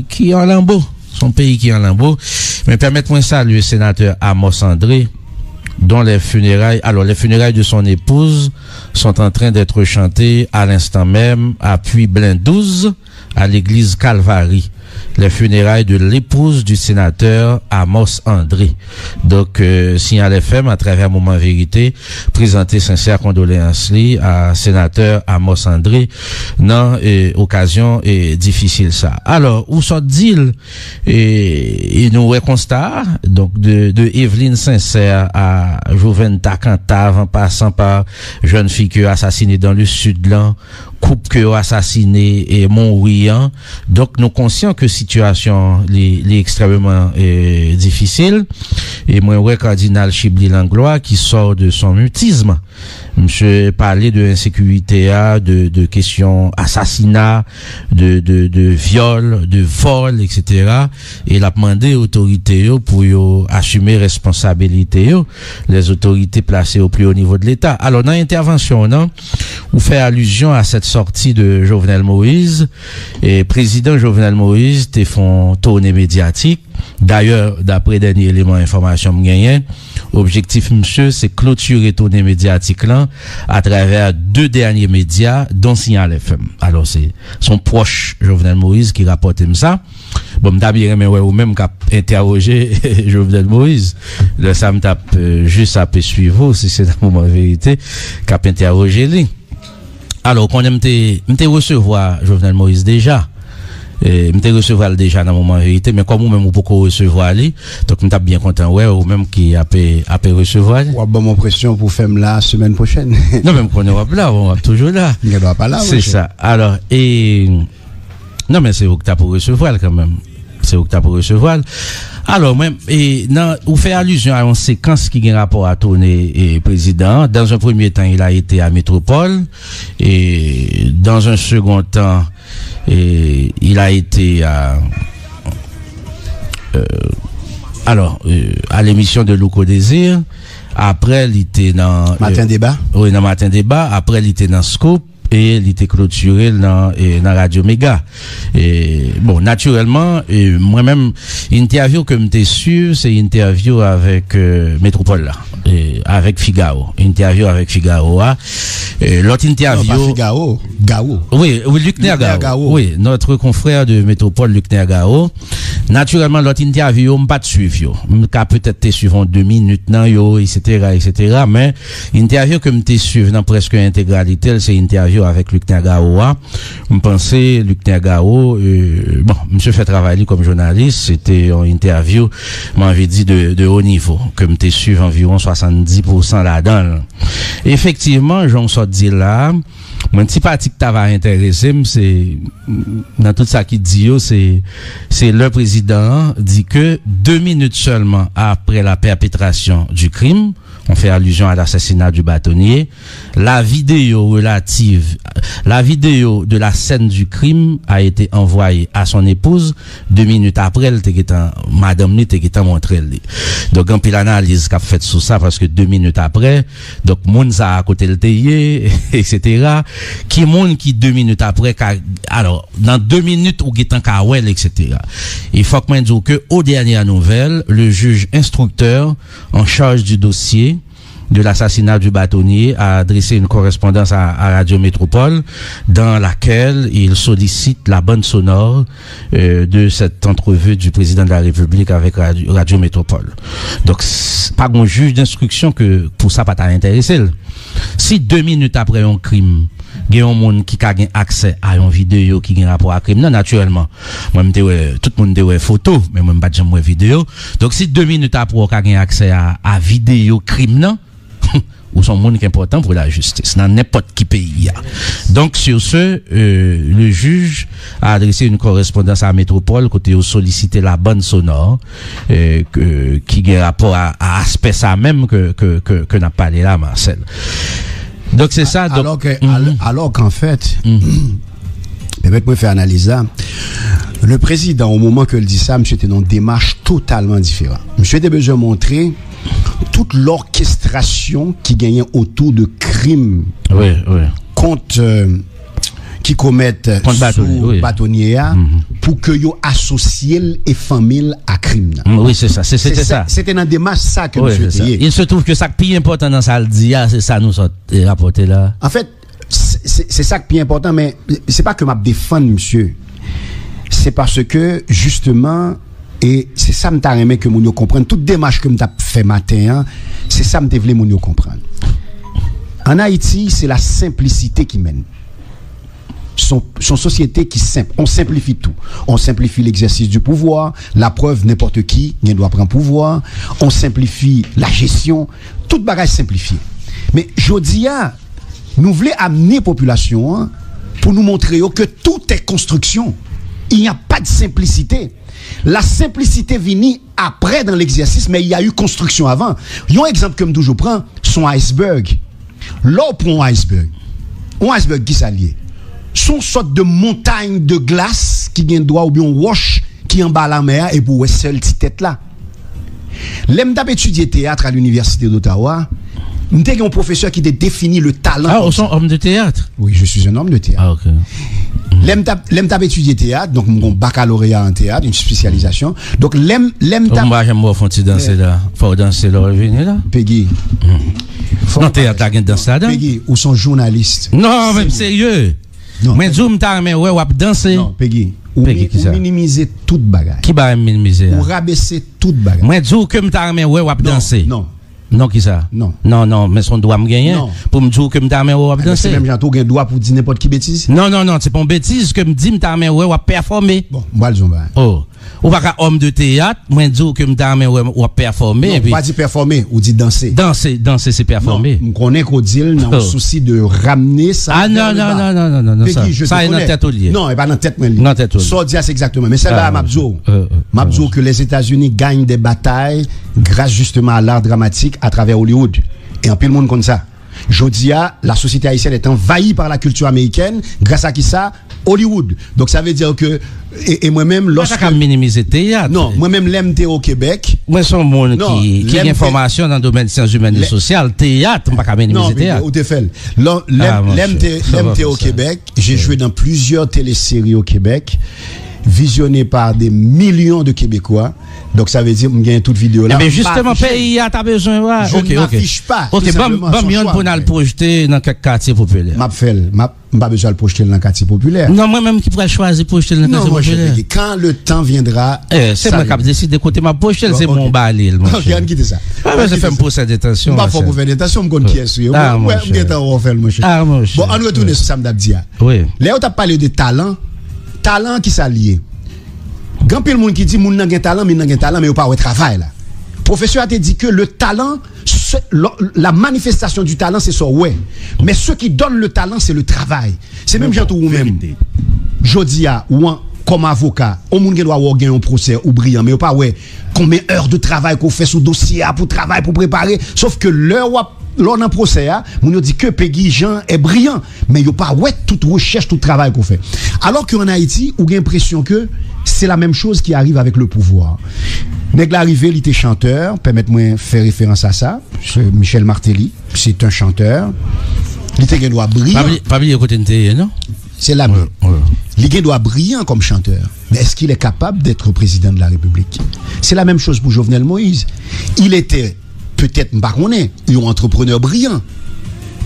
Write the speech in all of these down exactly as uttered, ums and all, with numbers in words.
ki an lanbo. Se yon peyi ki an lanbo. Men pèmèt mwen salye senatè Amos André, dont les funérailles, alors les funérailles de son épouse sont en train d'être chantées à l'instant même à Puy-Blen douze, à l'église Calvary. Les funérailles de l'épouse du sénateur Amos André. Donk, euh, Signal F M, atravè Moman Verite, prezante sensè kondoleyans li a senatè Amos André nan, eh, okazyon, eh, difisil sa. Alò, ou sot di l, e, e nou wè konsta a, donk de, de Eveline Sincère a Joventa Cantave, an pasan pa jèn fi ke yo asasine dans le sud lan, koup ke yo asasine e mouri an. Donk nou konsyan ke sitiyasyon li, li ekstrèmeman, e, difisil. E mwen wè Kardinal Chibly Langlois qui sort de son mutisme. Misye pale de ensekirite a, de, de kesyon asasina, de, de, de vyòl, de vòl, et cetera. E l ap mande otorite yo pou yo asime responsabilite yo, les autorités placées au plus haut niveau de l'État. Alò, nan entèvansyon w nan, ou fè alizyon a cette sortie de Jovenel Moïse. E prezidan Jovenel Moïse te fè yon toune medyatik. Dayè, daprè dènye eleman enfòmasyon m genyen, objektif misye se klotire toune medyatik lan atravè de dènye medya, dont Signal F M. Alò, se, se yon pwòch Jovenel Moïse ki rapòte m sa. Bon, m ta byen renmen wè ou menm k ap entèwoje Jovenel Moïse. Lè sa, m t ap, euh, jis ap swiv ou, si se nan Moman Verite, k ap entèwoje li. Alò, ou konnen m te, m te resevwa Jovenel Moïse deja. E, m te resevwa l deja nan Moman Verite, men kòm ou menm ou poko resevwa li, donk m t ap byen kontan wè ou menm ki ap, ap resevwa li. W ap ban m yon presyon pou fè m la semèn pwochèn. Non, men m konnen w ap la, w ap toujou la. M gen dwa pa la, monchè. Se sa. Alò, e, non, men se ou k t ap resevwa l kanmenm. Se ou k t ap resevwa l. Alò, mwen, e, nan, ou fè alizyon a yon sekans ki gen rapò a toune, e, prezidan an. Dans un premier temps, il a été à Métropole. Et dans un second temps, et il a été à, euh, alors, euh, à l'émission de Louko Désir. Apre, li te nan, euh, Matin Débat? Wi, nan Matin Débat. Apre, li te nan Scoop. E li te klotire l nan, e, nan Radyo Mega. E, bon, natirèlman, e, mwen menm, entèvyou ke m te swiv, se entèvyou avèk, e, Metropole la, e, avèk Figaro. Entèvyou avèk Figaro a. E, lòt entèvyou. Non, pa Figaro, Garo. Wi, wi, Luckner Garo. Wi, notre confrère de Métropole, Luckner Garo. Natirèlman, lòt entèvyou yo, m pa t swiv yo. M ka petèt te swiv yon de minit nan yo, etsetera, etsetera. Men, entèvyou ke m te swiv nan prèske entegralite l, se entèvyou avèk Luckner Garo a. M panse Luckner Garo, euh, bon, misye fè travay li kòm jounalis, se te yon entèvyou, m anvi di, de, de haut niveau, ke m te swiv anviwon swasanndis pousan ladan l. Efektivman, jan w sot di la, mwen, ti pati k ta va enterese m, se, nan tout sa ki di yo, se, se lè prezidan an di ke de minit sèlman apre la perpétration du crime, on fait allusion à l'assassinat du bâtonnier, la vidéo relative, la vidéo de la scène du crime a été envoyée à son épouse. De minit apre, l te gentan, madanm li te gentan montre l li. Donk, gen anpil analiz k ap fèt sou sa, paske de minit apre, donk, moun sa a kote l te ye, etsetera. Ki moun ki de minit apre ka, alò, nan de minit ou gentan ka wè l, etsetera. E fòk mwen di w ke, aux dernières nouvelles, le juge instructeur en charge du dossier de l'assassinat du bâtonnier a adressé une correspondance à, à Radio Métropole dans laquelle il sollicite la bande sonore, euh, de cette entrevue du président de la République avec Radio, Radio Métropole. Donk, s-, pa gen jij denstriksyon ke pou sa pa ta enterese l. Si de minit apre yon krim, gen yon moun ki ka gen aksè a yon videyo ki gen rapò a krim nan, natirèlman, mwen, m te wè, tout moun te wè foto, men mwen, m pa t janm wè videyo. Donk, si de minit apre w ka gen aksè a, a videyo krim nan, ou se yon moun ki enpòtan pou lajistis, nan nenpòt ki peyi a. Donc, sur ce, euh, le juge a adressé une correspondance à Métropole, kote yo solisite la bande sonore, euh, ke, ki gen rapò a, a aspè sa menm ke, ke, ke, ke n ap pale la, Marcel. Donk, se sa, donk, alò ke, al-, alò k'an fèt, pèmèt mwen fè analiz la. Le président, au moment ke l di sa, misye te nan yon demach totalman diferan. Misye te bezwen montre tout lòkestrasyon ki genyen otou de krim, wi, wi, kont, euh, ki komèt sou batonye a, pou ke yo asosye l e fanmi l a krim nan. Wi, se sa. Se te sa. Se te nan demach sa ke misye te ye. Il se trouve que sa k pi enpòtan nan sa l di a, se sa nou sot rapòte la. Anfèt, se sa k pi enpòtan, men se pa ke m ap defann misye. Se paske, jisteman, e se sa m ta renmen ke moun yo konprann. Tout demach ke m t ap fè maten an, se sa m te vle moun yo konprann. An Ayiti, se la senplisite ki mennen. Se yon sosyete ki senp. On senplifi tou. On senplifi l'exercice du pouvoir. Laprèv, nenpòt ki gen dwa pran pouvwa. On senplifi la jesyon. Tout bagay senplifye. Men jodi a, nou vle amene popilasyon an pou nou montre yo ke tout est construction. Il n'y a pas de simplicité. La simplicité vini après dans l'exercice, mais il y a eu construction avant. Yon egzanp ke m toujou pran, se yon iceberg. Lè w pran yon iceberg, yon iceberg ki sa l ye? Se yon sòt de montay de glas ki gen dwa oubyen yon wòch ki anba lanmè a epi w wè sèl ti tèt la. Lè m t ap etidye teyat a l'Université d'Ottawa, m te gen yon pwofesè ki te defini le talent. Ah, ou se yon homme de théâtre? Oui, je suis un homme de théâtre. Ah, ok. Lè m t ap, lè m t ap etidye teyat, donk m gen yon baccalauréat en théâtre, une spécialisation. Donk lè m, lè m t ap. Ou pa janm wè w fè yon ti danse la. Fò w danse lè w vini la. Peggy. Nan teyat la gen dans ladan. Peggy, ou se yon jounalis. Non, men serye. Mwen di w m ta renmen wè w ap danse. Non, Peggy, ou minimize tout bagay. Ki bagay m minimize a? Ou rabese tout bagay. Mwen di w ke m ta renmen wè w ap danse. Non, non. Non, kisa? Non. Non, non, men se yon dwa m genyen pou m di w ke m ta renmen wè w ap danse. Se menm jan tou, ou gen dwa pou w di nenpòt ki betiz? Non, non, non, se pa yon betiz ke m di m ta renmen wè w ap pèfòme. Bon, m pral di w yon bagay. Oh. Ou pa ka homme de théâtre, mwen di w ke m ta renmen wè w ap pèfòme. Non, ou pa di pèfòme, ou di danse. Danse, danse se pèfòme. Non, m konnen ke w di l nan yon sousi de ramne sa vers le bas. Ah, non, non, non, non, non, non, sa, sa e nan tèt ou l ye. Non, e pa nan tèt mwen li. Nan tèt ou l ye. Sa w di a, se egzakteman. Men sèl bagay m ap di w, m ap di w ke Lèzetazini gagne des batailles grâce justement à l'art dramatique à travers Hollywood. E anpil moun konn sa. Jodi a, la société haïtienne est envahie par la culture américaine. Grâce à qui ça? Hollywood. Donc ça veut dire que, e, e mwen menm, lòske. Ou pa ta ka minimize teyat. Non, mwen menm, lè m te o Kebèk. Mwen se yon moun ki, ki gen fòmasyon nan domèn syans imèn e sosyal. Teyat, m pa ka minimize teyat. Non, ou te fè l. Lè, lè, lè m te, lè m te o Kebèk, j'ai joué dans plusieurs téléséries au Québec, visionnées par des millions de Québécois. Donk sa vle di m gen tout videyo la. Ebyen, jisteman, peyi a ta bezwen wè. Je ne m'affiche pas, tout simplement, son choix. Ok, ok, ok. Ban m, ban m yonn pou n al pwojte nan kèk katye popilè. M ap fè l. M ap, m pa bezwen al pwojte l nan katye popilè. Non, mwen menm ki pral chwazi pwojte l nan katye popilè. Non, mon cher Peggy, quand le temps viendra, se mwen k ap deside kote m ap pwoste l, se mwen ou ba li l, monchè. Ok, ann kite sa. Pa bezwen fè m pwosè detansyon, monchè. M pa fè w pwosè detansyon, m konn kiyès ou ye. Ah, monchè. Mwen, m gentan wè w fè l, monchè. Ah, monchè. Bon, ann retounen sou sa m t ap di a. Wi. Lè yo t ap pale de talan, talan ki sa l ye? Gen anpil moun ki di moun nan gen talan, moun nan gen talan, men yo pa wè travay la. Pwofesè a te di ke le talent, c'est la, la manifestation du talent, c'est ça, ouais. Mais ce qui donne le talent, c'est le travail. Se menm jan tou ou menm. Jodi a, ou an, kòm avoka, yon moun gen dwa wè w gen yon pwosè, ou briyan, men yo pa wè konbyen è de travay ke w fè sou dosye a pou travay, pou prepare. Sof ke lè w ap Lè w nan pwosè a, moun yo di ke Peggy Jean est brillant, men yo pa wè tout rechèch, tout travay ke w fè. Alors que en Haïti, ou gen enpresyon ke c'est la même chose qui arrive avec le pouvoir. Nèg la rive, li te chantè, pèmèt mwen fè referans a sa, se Michel Martelly, c'est un chanteur. Li te gen dwa briyan. Pa bliye, pa bliye kote n te ye, non? C'est la même. Wi, wi. Li gen dwa briyan kòm chantè, mais est-ce qu'il est capable d'être président de la République? C'est la même chose pour Jovenel Moïse. Il était, petèt, m pa konnen, yon antreprenè briyan.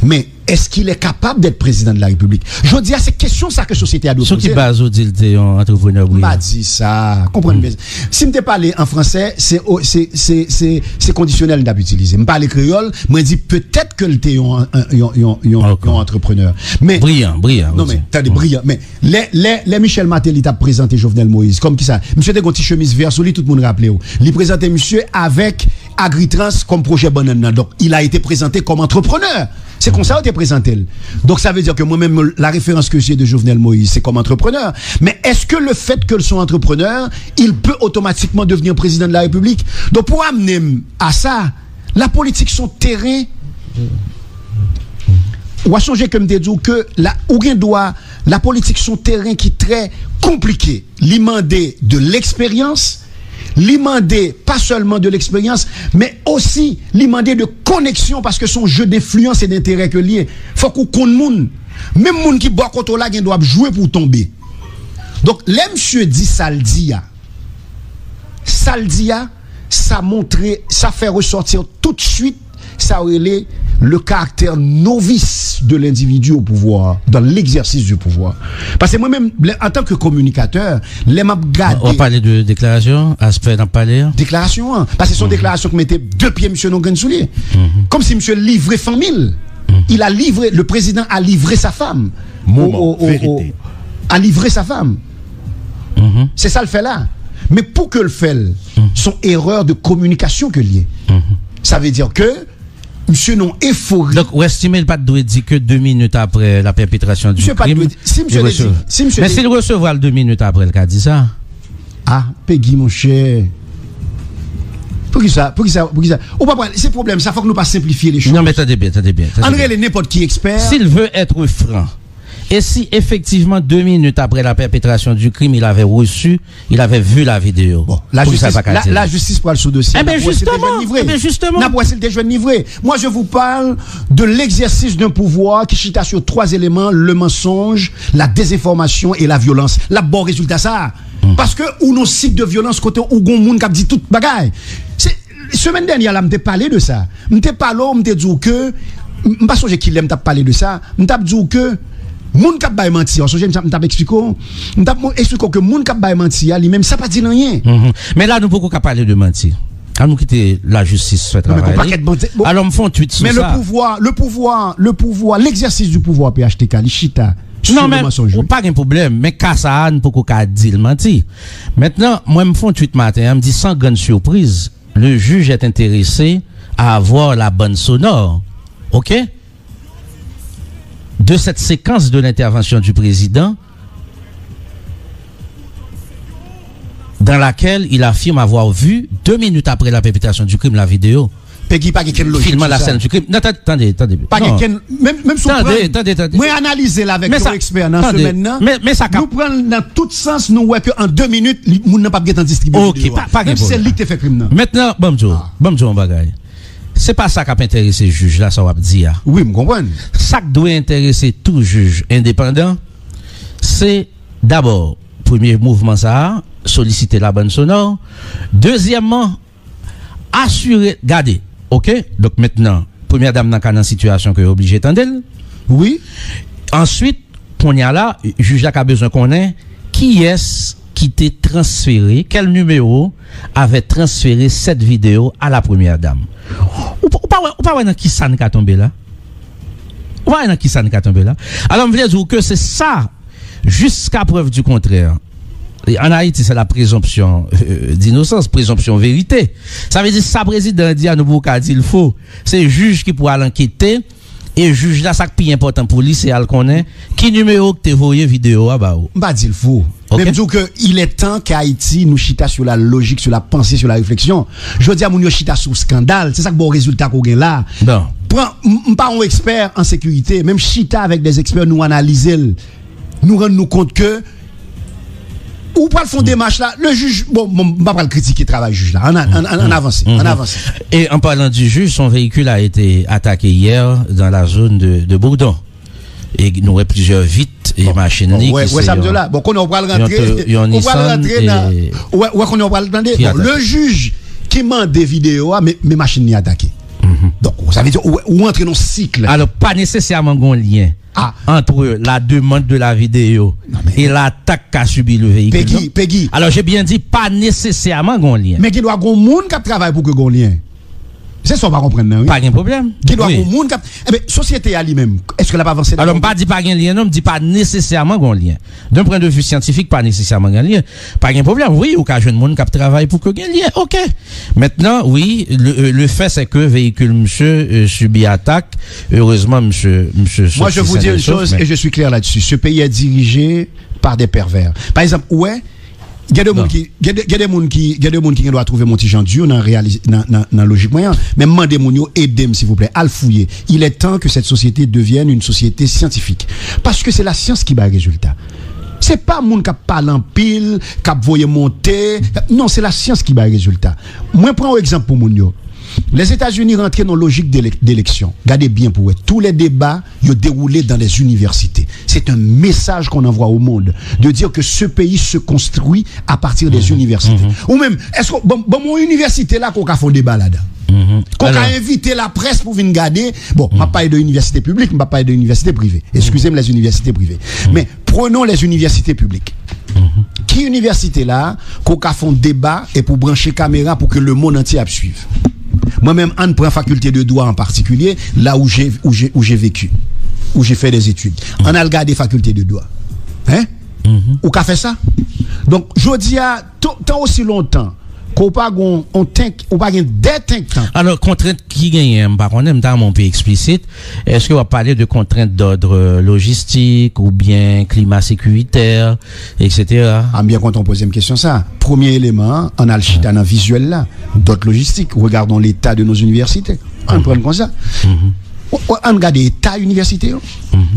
Men, est-ce qu'il est capable d'être président de la République? Jodi a, se kesyon sa ke sosyete a dwe poze. Sou ki baz ou di l te yon antreprenè briyan? M pa di sa. Konprann byen. Si m te pale an fransè, se, se, se, se, se kondisyonèl m t ap itilize. M pale kreyòl, mwen di petèt ke l te yon, yon, yon, yon, yon antreprenè. Men, briyan, briyan, non, men, tande, briyan. Men, lè, lè, lè Michel Martelly t ap prezante Jovenel Moïse, kòm kisa? Misye te gen yon ti chemiz vè sou li, tout moun raple w. Li prezante misye avèk Agritrans kòm pwojè bannann nan. Donk, il a été présenté comme entrepreneur. Se konsa yo te prezante l. Donk, sa vle di ke mwen menm, la référence que j'ai de Jovenel Moïse, c'est comme entrepreneur. Mais est-ce que le fait que l se yon entrepreneur, il peut automatiquement devenir président de la République? Donk, pou amene m a sa, la politik se yon teren. W a sonje ke m te di w ke la, ou gen dwa, la politik se yon teren ki trè konplike. Li mande de l'expérience, li mande pa sèlman de l'expérience, men osi li mande de koneksyon, paske se yon jeu d'influence et d'intérêt ke l ye. Fòk ou konn moun. Menm moun ki bò kote w la gen dwa ap jwe pou w tonbe. Donk, lè misye di sa l di a, sa l di a, sa montre, sa fè resòti tout swit sa yo rele le caractère novice de l'individu au pouvoir, dans l'exercice du pouvoir. Paske mwen menm, lè, antanke kominikatè, lè m ap gade. W ap pale de deklarasyon, aspè n ap pale a? Deklarasyon an. Paske se yon deklarasyon ki mete de pye misye nan grenn soulye. Kòmsi misye livre fanmi l. Il a livré, le président a livré sa femme. Moman, verite. A livré sa femme. Se sa l fè la. Men pou ke l fè l, se yon erè de kominikasyon ke l ye. Sa vle di ke misye nan efori. Donk, ou estime l pa t dwe di ke de minit apre la pèpetrasyon di krim, li resevwa. Men si l resevwa l de minit apre, l ka di sa. Ah, Peggy, monchè. Poukisa, poukisa, poukisa? Ou pa pral, se pwoblèm sa, fòk nou pa senplifye les choses. Non, men tande byen, tande byen, tande byen. Ann rele nenpòt ki ekspè. S'il veut être franc, et si effectivement, deux minutes après la perpétration du crime, il avait reçu, il avait vu la vidéo? Bon, la justice, la, la justice pral sou dosye a. N ap wè si l te jwenn livre. Eben, jisteman, eben, jisteman. N ap wè si l te jwenn livre. Moi, je vous parle de l'exercice d'un pouvoir qui chita sur trois éléments, le mensonge, la désinformation et la violence. L ap ba w rezilta sa a. Paske ou nan sik de vyolans kote ou gon moun k ap di tout bagay. Se, semèn dènyè la, m te pale de sa. M te pale w, m te di w ke, m pa sonje kilè m t ap pale de sa, m t ap di w ke moun k ap bay manti a, w sonje m t ap eksplike w, m t ap eksplike w ke moun k ap bay manti a, li menm, sa pa di l anyen. Men la, nou poko ka pale de manti. An nou kite lajistis fè travay li. Alò, m fè yon tweet sou sa. Men le pouvoir, le pouvoir, le pouvoir, l'exercice du pouvoir P H T K, li chita sou le mensonge, wi. Non, men pa gen pwoblèm. Men ka sa a, n poko ka di l manti. Mentnan, mwen, m fè yon tweet maten an, m di, sans grande surprise, le juge est intéressé à avoir la bande sonore. OK? De cette séquence de l'intervention du président dans laquelle il affirme avoir vu, deux minutes après la perpétration du crime, la vidéo filmant la scène du crime. Peggy, pa gen kenn lojik sou sa. Non, tande, tande. Pa gen kenn, menm, menm si w pran, tande, tande, tande. Mwen analize l avèk yon ekspè nan semèn nan. Men, men sa k ap... Nou pran l nan tout sans, nou wè ke an de minit, li, moun nan p ap gentan distribye videyo a. OK, pa, pa gen pwoblèm. Menm si se li ki te fè krim nan. Mentnan, ban m di w, ban m di w yon bagay. Se pa sa k ap enterese jij la, sa w ap di a. Wi, m konprann. Sa k dwe enterese tou jij endepandan, se dabò, premye mouvman sa a, solisite la bande sonore. Dezyèmman, asire, gade, OK? Donk, mentnan, premyè dam nan ka nan sitiyasyon ke yo oblije tande l. Wi. Answit, kounye a la, jij la ka bezwen konnen kiyès ki te transfere, quel numéro avait transféré cette vidéo à la première dame. Ou, pa- ou pa wè, ou pa wè nan ki sa n ka tonbe la? Ou pa wè nan ki sa n ka tonbe la? Alò, m vle di w ke se sa, jusqu'à preuve du contraire. E ann Ayiti, se la présomption, euh, d'innocence, présomption vérité. Sa vle di, sa prezidan an di a, nou poko ka di l fo. Se jij ki pou al ankete. E jij la, sa k pi enpòtan pou li, se al konnen ki nimewo k te voye videyo a ba ou. M pa di l fo. OK. Men m di w ke il est temps que Ayiti, nou chita sur la logique, sur la pensée, sur la réflexion. Jodi a, moun yo chita sou skandal. Se sa k ba w rezilta ke w gen la. Bon. Pran, m, m pa yon ekspè an sekirite, men m chita avèk des experts, nou analize l. Nou rann nou kont ke ou pral fè yon demach la, le jij, bon, bon, m pa pral kritike travay jij la. Ann, ann, ann, ann avanse, ann avanse. E an palan di jij, son véhicule a été attaqué hier dans la zone de, de Bourdon. E nou wè plizyè vit e machin li ki se yon, yon, yon Nissan e... Ou wè, ou wè konnen w pral tande. Bon, le jij ki mande videyo a, men, men machin li atake. Donk, sa vle di, ou, ou antre nan sik. Alò, pa nesesèman gon lyen entre la demande de la vidéo et l'attaque qu'a subi le véhicule, non? Peggy, Peggy. Alors, j'ai bien dit, pas nécessairement gon lyen. Men gen dwa gon moun k ap travay pou ke gon lyen. Se sa w pa konprann nan, wi. Pa gen pwoblèm. Gen dwa gon moun k ap, enben, sosyete a li menm, èske l ap avanse? Alò, m pa di pa gen lyen, non, m di pa nesesèman gon lyen. D'un point de vue scientifique, pa nesesèman gen lyen. Pa gen pwoblèm. Wi, ou ka jwenn moun k ap travay pou ke gen lyen. OK. Mentnan, wi, le, euh, le fait, c'est que véhicule monsieur, euh, subit attaque. Heureusement, monsieur, monsieur soti sèn e sof. Moi, je vous dis une chose et je suis clair là-dessus. Ce pays est dirigé par des pervers. Pa egzanp, ou wè, gen de moun ki, gen de, gen de moun ki, gen de moun ki gen dwa twouve m yon ti jan di nan reali-, nan, nan, nan lojik mwen an. Men m mande moun yo, ede m, silvouplè, al fouye. Il est temps que cette société devienne une société scientifique. Paske se lasyans ki bay rezilta. Se pa moun k ap pale anpil, k ap voye monte. Non, se lasyans ki bay rezilta. Mwen pran yon egzanp pou moun yo. Lèzetazini rantre nan lojik de lè- de eleksyon. Gade byen pou wè. Tous les débats yo déroulé dans les universités. C'est un message qu'on envoie au monde de dire que ce pays se construit à partir des universités. Ou menm, èske ban ban yon inivèsite la ke w ka fè yon deba ladan? Ke w ka envite laprès pou vin gade? Bon, m ap pale de inivèsite piblik, m p ap pale de inivèsite prive. Excusez-moi, les universités privées. Men prenons les universités publiques. Ki inivèsite la ke w ka fè yon deba e pou branche kamera pou ke lemonn antye ap swiv? Mwen menm, ann pran fakilte de dwa an patikilye, la où j'ai où j'ai où j'ai vécu, où j'ai fait des études. Ann al gade fakilte de dwa. Hein? Ou ka fè sa? Donk, jodi a, tan osi lontan ke w pa gon on tank, ou pa gen de tank tan. Alò, kontrent ki genyen, m pa konnen, m ta renmen w pi eksplisit. Èske w ap pale de kontrent d'ordre lojistik oubyen klima sekiritè, etsetera? A, m byen kontan w poze m kesyon sa. Premye eleman an, ann al chita nan vizyèl la. Dòt lojistik, regardons l'état de nos universités. Ann pran l konsa. Ann gade eta inivèsite yo.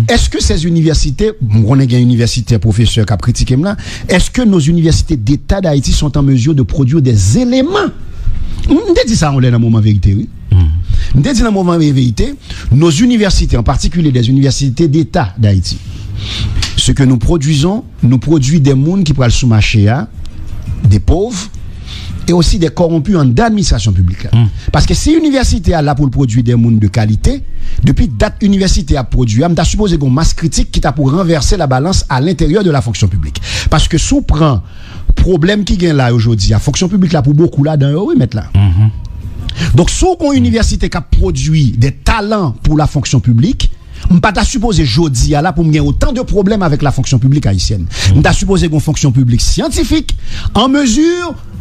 Èske ces universités, m konnen gen inivèsitè, pwofesè k ap kritike m la, est-ce que nos universités d'État d'Haïti sont en mesure de produire des éléments? M te di sa yon lè nan moman verite, wi. M te di nan moman verite, nos universités, en particulier des universités d'État d'Haïti, ce que nous produisons, nou pwodui de moun ki pral sou mache a, de pov, e osi de kòwonpi anndan administrasyon piblik la. Paske si inivèsite a la pou l pwodui de moun de kalite, depi dat inivèsite a ap pwodui a, m ta sipoze gen yon mas kritik ki ta pou ranvèse la balans à l'intérieur de la fonction publique. Paske si w pran pwoblèm ki gen la yo jodi a, fonksyon piblik la pou bokou ladan yo, wi, mèt la. Donk, si w gen yon inivèsite k ap pwodui de talan pou la fonksyon piblik, m pa ta sipoze jodi a la pou m gen otan de pwoblèm avèk la fonction publique haïtienne. M ta sipoze gen yon fonksyon piblik syantifik, an mezi,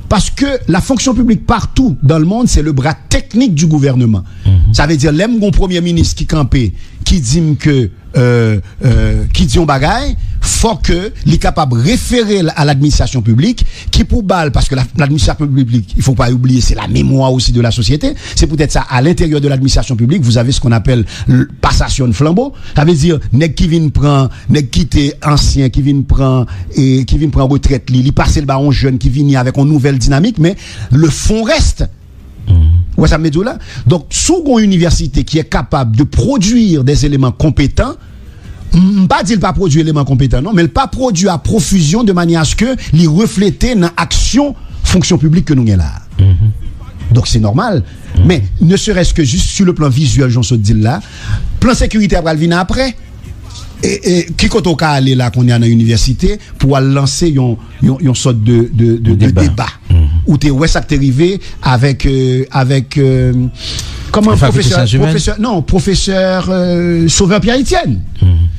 paske la fonction publique partout dans le monde, c'est le bras technique du gouvernement. Sa vle di, lè m gen yon premye minis ki kanpe, ki di m ke, euh, euh, ki di yon bagay, fò ke li kapab refere l a ladministrasyon piblik, ki pou ba l, paske la, ladministrasyon piblik, il faut pas oublier, c'est la mémoire aussi de la société. C'est peut-être ça, à l'intérieur de l'administration publique, vous avez ce qu'on appelle l- passation de flambeau. Sa vle di, nèg ki vin pran, nèg ki te ansyen, ki vin pran, e ki vin pran retrèt li, li pase l ba yon jèn ki vini avèk yon nouvèl dinamik, men le fond reste. Ou wè sa m vle di w la? Donk, si w gen yon inivèsite ki est capable de produire des éléments compétents, m pa di l pa pwodui eleman konpetan, non, men l pa pwodui a pwofizyon de manyè aske li reflete nan aksyon fonksyon piblik ke nou gen la a. Donk, se nòmal. Men, ne serait-ce que juste sur le plan visuel, jan w sot di l la, plan sekirite a pral vin apre. E, e ki kote w ka ale la kounye a nan inivèsite pou w al lanse yon, yon, yon sòt de, de, de, de deba? Ou te wè sa k te rive avèk, euh, avèk, euh, kòman, pwofesè, pwofesè, non, pwofesè, euh, Sauveur Pierre Etienne.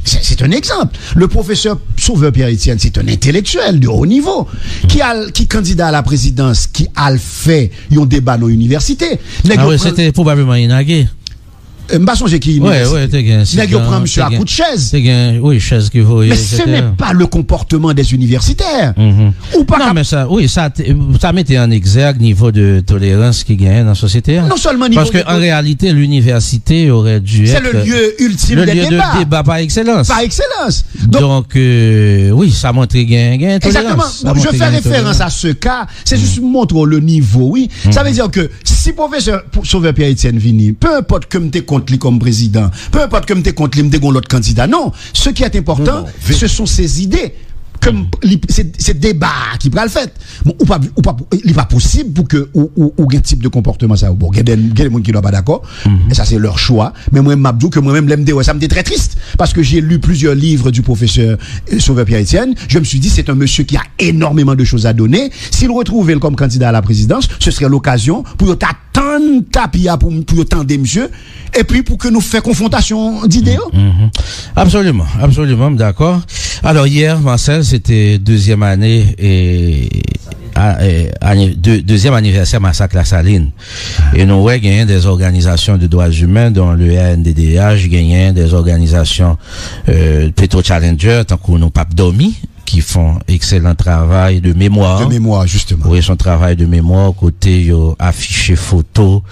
C'est, c'est un exemple. Le professeur Sauveur Pierre Etienne, c'est un intellectuel de haut niveau ki al, ki kandida a la prezidans, ki al fè yon deba nan inivèsite. Nèg yo pran... Se te pwobableman Inage. M pa sonje ki inivèsite. Nèg yo pran misye a kout chèz. Te gen, wi, chèz ki voye, etsetera. Mais ce n'est pas le comportement des universitaires. Ou pa... Non, men sa, wi, sa, sa mete an egzèg nivo de tolerans ki genyen nan sosyete a. Non seulement niveau de... Parce que en réalité, l'université aurait dû être le lieu ultime des débats. Le lieu de débat par excellence. Par excellence. Donk, euh, wi, sa montre gen, gen tolerans. Exactement. Bon, je fais référence à ce cas. Se jis montre w le nivo, wi. Sa vle di ke si pwofesè Sauveur Pierre Etienne vini, pe enpòt ke m te kont li kòm prezidan, pe enpòt ke m te kont li, m te gon lòt kandida. Non, ce qui est important, ce sont ses idées. Ke m, li, se, se deba a ki pral fèt. Bon, ou pa, ou pa, li pa posib pou ke ou, ou, ou gen tip de konpòtman sa yo. Bon, gen de, gen de moun ki dwa pa dakò, e sa se leur choix. Men mwen, m ap di w ke mwen menm, lè m te wè sa, m te très triste. Parce que j'ai lu plusieurs livres du professeur, euh, Sauveur Pierre Etienne. Je me suis dit, c'est un monsieur qui a énormément de choses à donner. Si l retwouve l kòm kandida a la prezidans, ce serait l'occasion pou yo ta tann tapi a, pou, pou yo tande misye, epi pou ke nou fè konfwontasyon dide yo. Absoliman, absoliman, m dakò. Alò, yè, Marcel, se te dezyèm ane, e, a, e, ane, de, dezyèm anivèsè masak Lasalin. E nou wè genyen des organisations de droits humains, dont le R N D D H, genyen des organisations, euh, Petro Challenger, tankou Nou Pap Dòmi, ki fè yon ekselan travay de memwa. De memwa, jisteman. Wi, se yon travay de memwa kote yo afiche foto,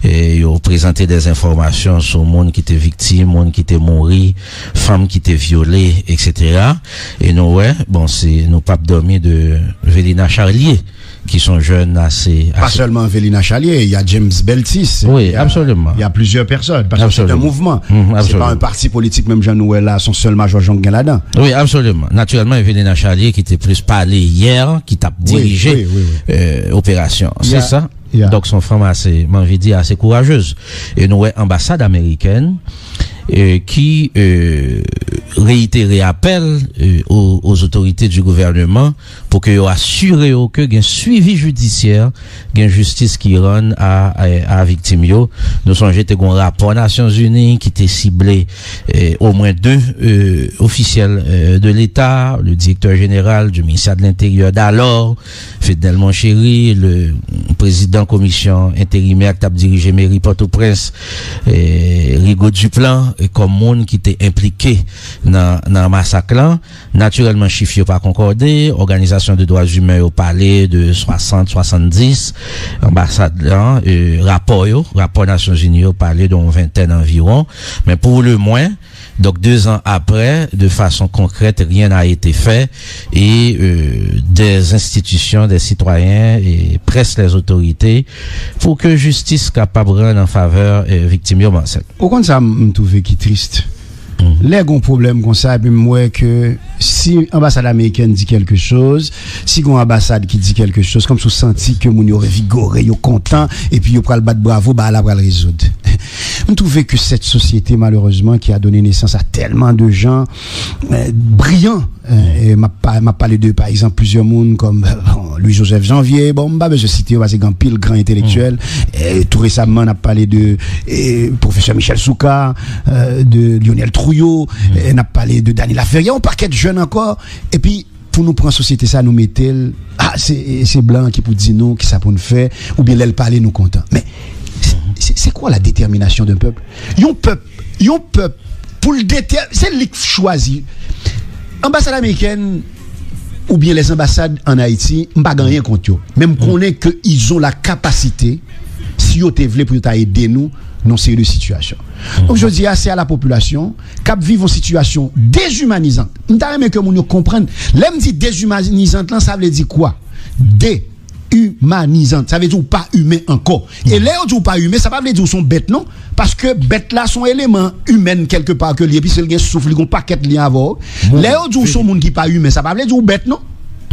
e yo prezante de enfòmasyon sou moun ki te viktim, moun ki te mouri, fanm ki te vyole, et cetera. E nou wè, bon, se, nou p ap dòmi de Velina Charlier, ki se yon jèn ase, ase... Pas seulement Angelina Charlier, il y a James Beltis, il y a, il y a plusieurs personnes, parce que c'est un mouvement. C'est pas un parti politique, menm jan nou wè la, se yon sèl majò jan k gen ladan. Wi, absoliman. Natirèlman, Evelina Charlier ki te plis pale yè, ki t ap dirije, euh, operasyon. Se sa. Donk, se yon fanm ase, m anvi di, ase kourajez. E nou wè anbasad amerikèn, euh, ki, euh, reyitere apèl, euh, aux, aux autorités du gouvernement pou ke yo asire yo ke gen swivi jidisyè, gen jistis ki rann a, a, a viktim yo. Nou sonje te gon rapò Nasyonzini ki te sible, eh, omwen de, eh, ofisyèl, eh, de Leta, le directeur général du ministère de l'Intérieur d'alors, Fednel Monchéry, le prezidan komisyon enterimè k t ap dirije meri Pòtoprens, eh, Rigaud Duplan, eh, kòm moun ki te enplike nan, nan masak lan. Natirèlman, chif yo pa konkòde. Òganizasyon de dwa imen yo pale de swasant, swasanndis. Anbasad lan, eh, rapò yo, rapò Nasyonzini yo pale de yon ventèn anviwon. Men pou le mwen, donk, deux ans après, de façon concrète, rien n'a été fait. Et, euh, des institutions, des citoyens et presse les autorités pour que justice kapab rann an favè, eh, viktim yo, Marcel. Ou konn sa m, m twouve ki tris? Lè gon pwoblèm konsa, epi m wè ke si anbasad amerikèn di kèlke choz, si gon anbasad ki di kèlke choz, kòmsi w santi ke moun yo revigore, yo kontan, epi yo pral bat bravo, bagay la pral rezoud. M twouve ke cette société, malheureusement, qui a donné naissance à tellement de gens, euh, brillants, euh, e m ap pa-, m ap pale de, pa egzanp, plizyè moun kòm, bon, Louis Joseph Janvier, bon, m pa bezwen site yo, paske gen anpil gran entelektyèl. Eh, tou resaman, n ap pale de, eh, pwofesè Michel Soukar, eh, de Lionel Trouillot, eh, n ap pale de Dany Laferrière, yon pakèt jèn ankò. Epi, pou nou pran sosyete sa, nou mete l, ah, se, se blan ki pou di nou kisa pou n fè, oubyen lè l pale, nou kontan. Men, se, se, c'est quoi la détermination d'un peuple? Yon pèp, yon pèp, pou l detè-, se li k chwazi. Anbasad amerikèn oubyen les ambassades en Haïti, m pa gen anyen kont yo. Men m konnen ke ils ont la capacité, si yo te vle, pou yo ta ede nou nan yon seri de sitiyasyon. Donk, jodi a, se a la popilasyon k ap viv yon sitiyasyon dezimanizant. M ta renmen ke moun yo konprann. Lè m di dezimanizant lan, sa vle di kwa? De imanizant. Sa vle di ou pa imen ankò. E lè yo di ou pa imen, sa pa vle di ou se yon bèt, non. Paske bèt la se yon eleman imèn kèlkepa ke li ye, piske l gen souf, li gen yon pakèt lyen avè w. Lè yo di ou se yon moun ki pa imen, sa pa vle di ou bèt, non.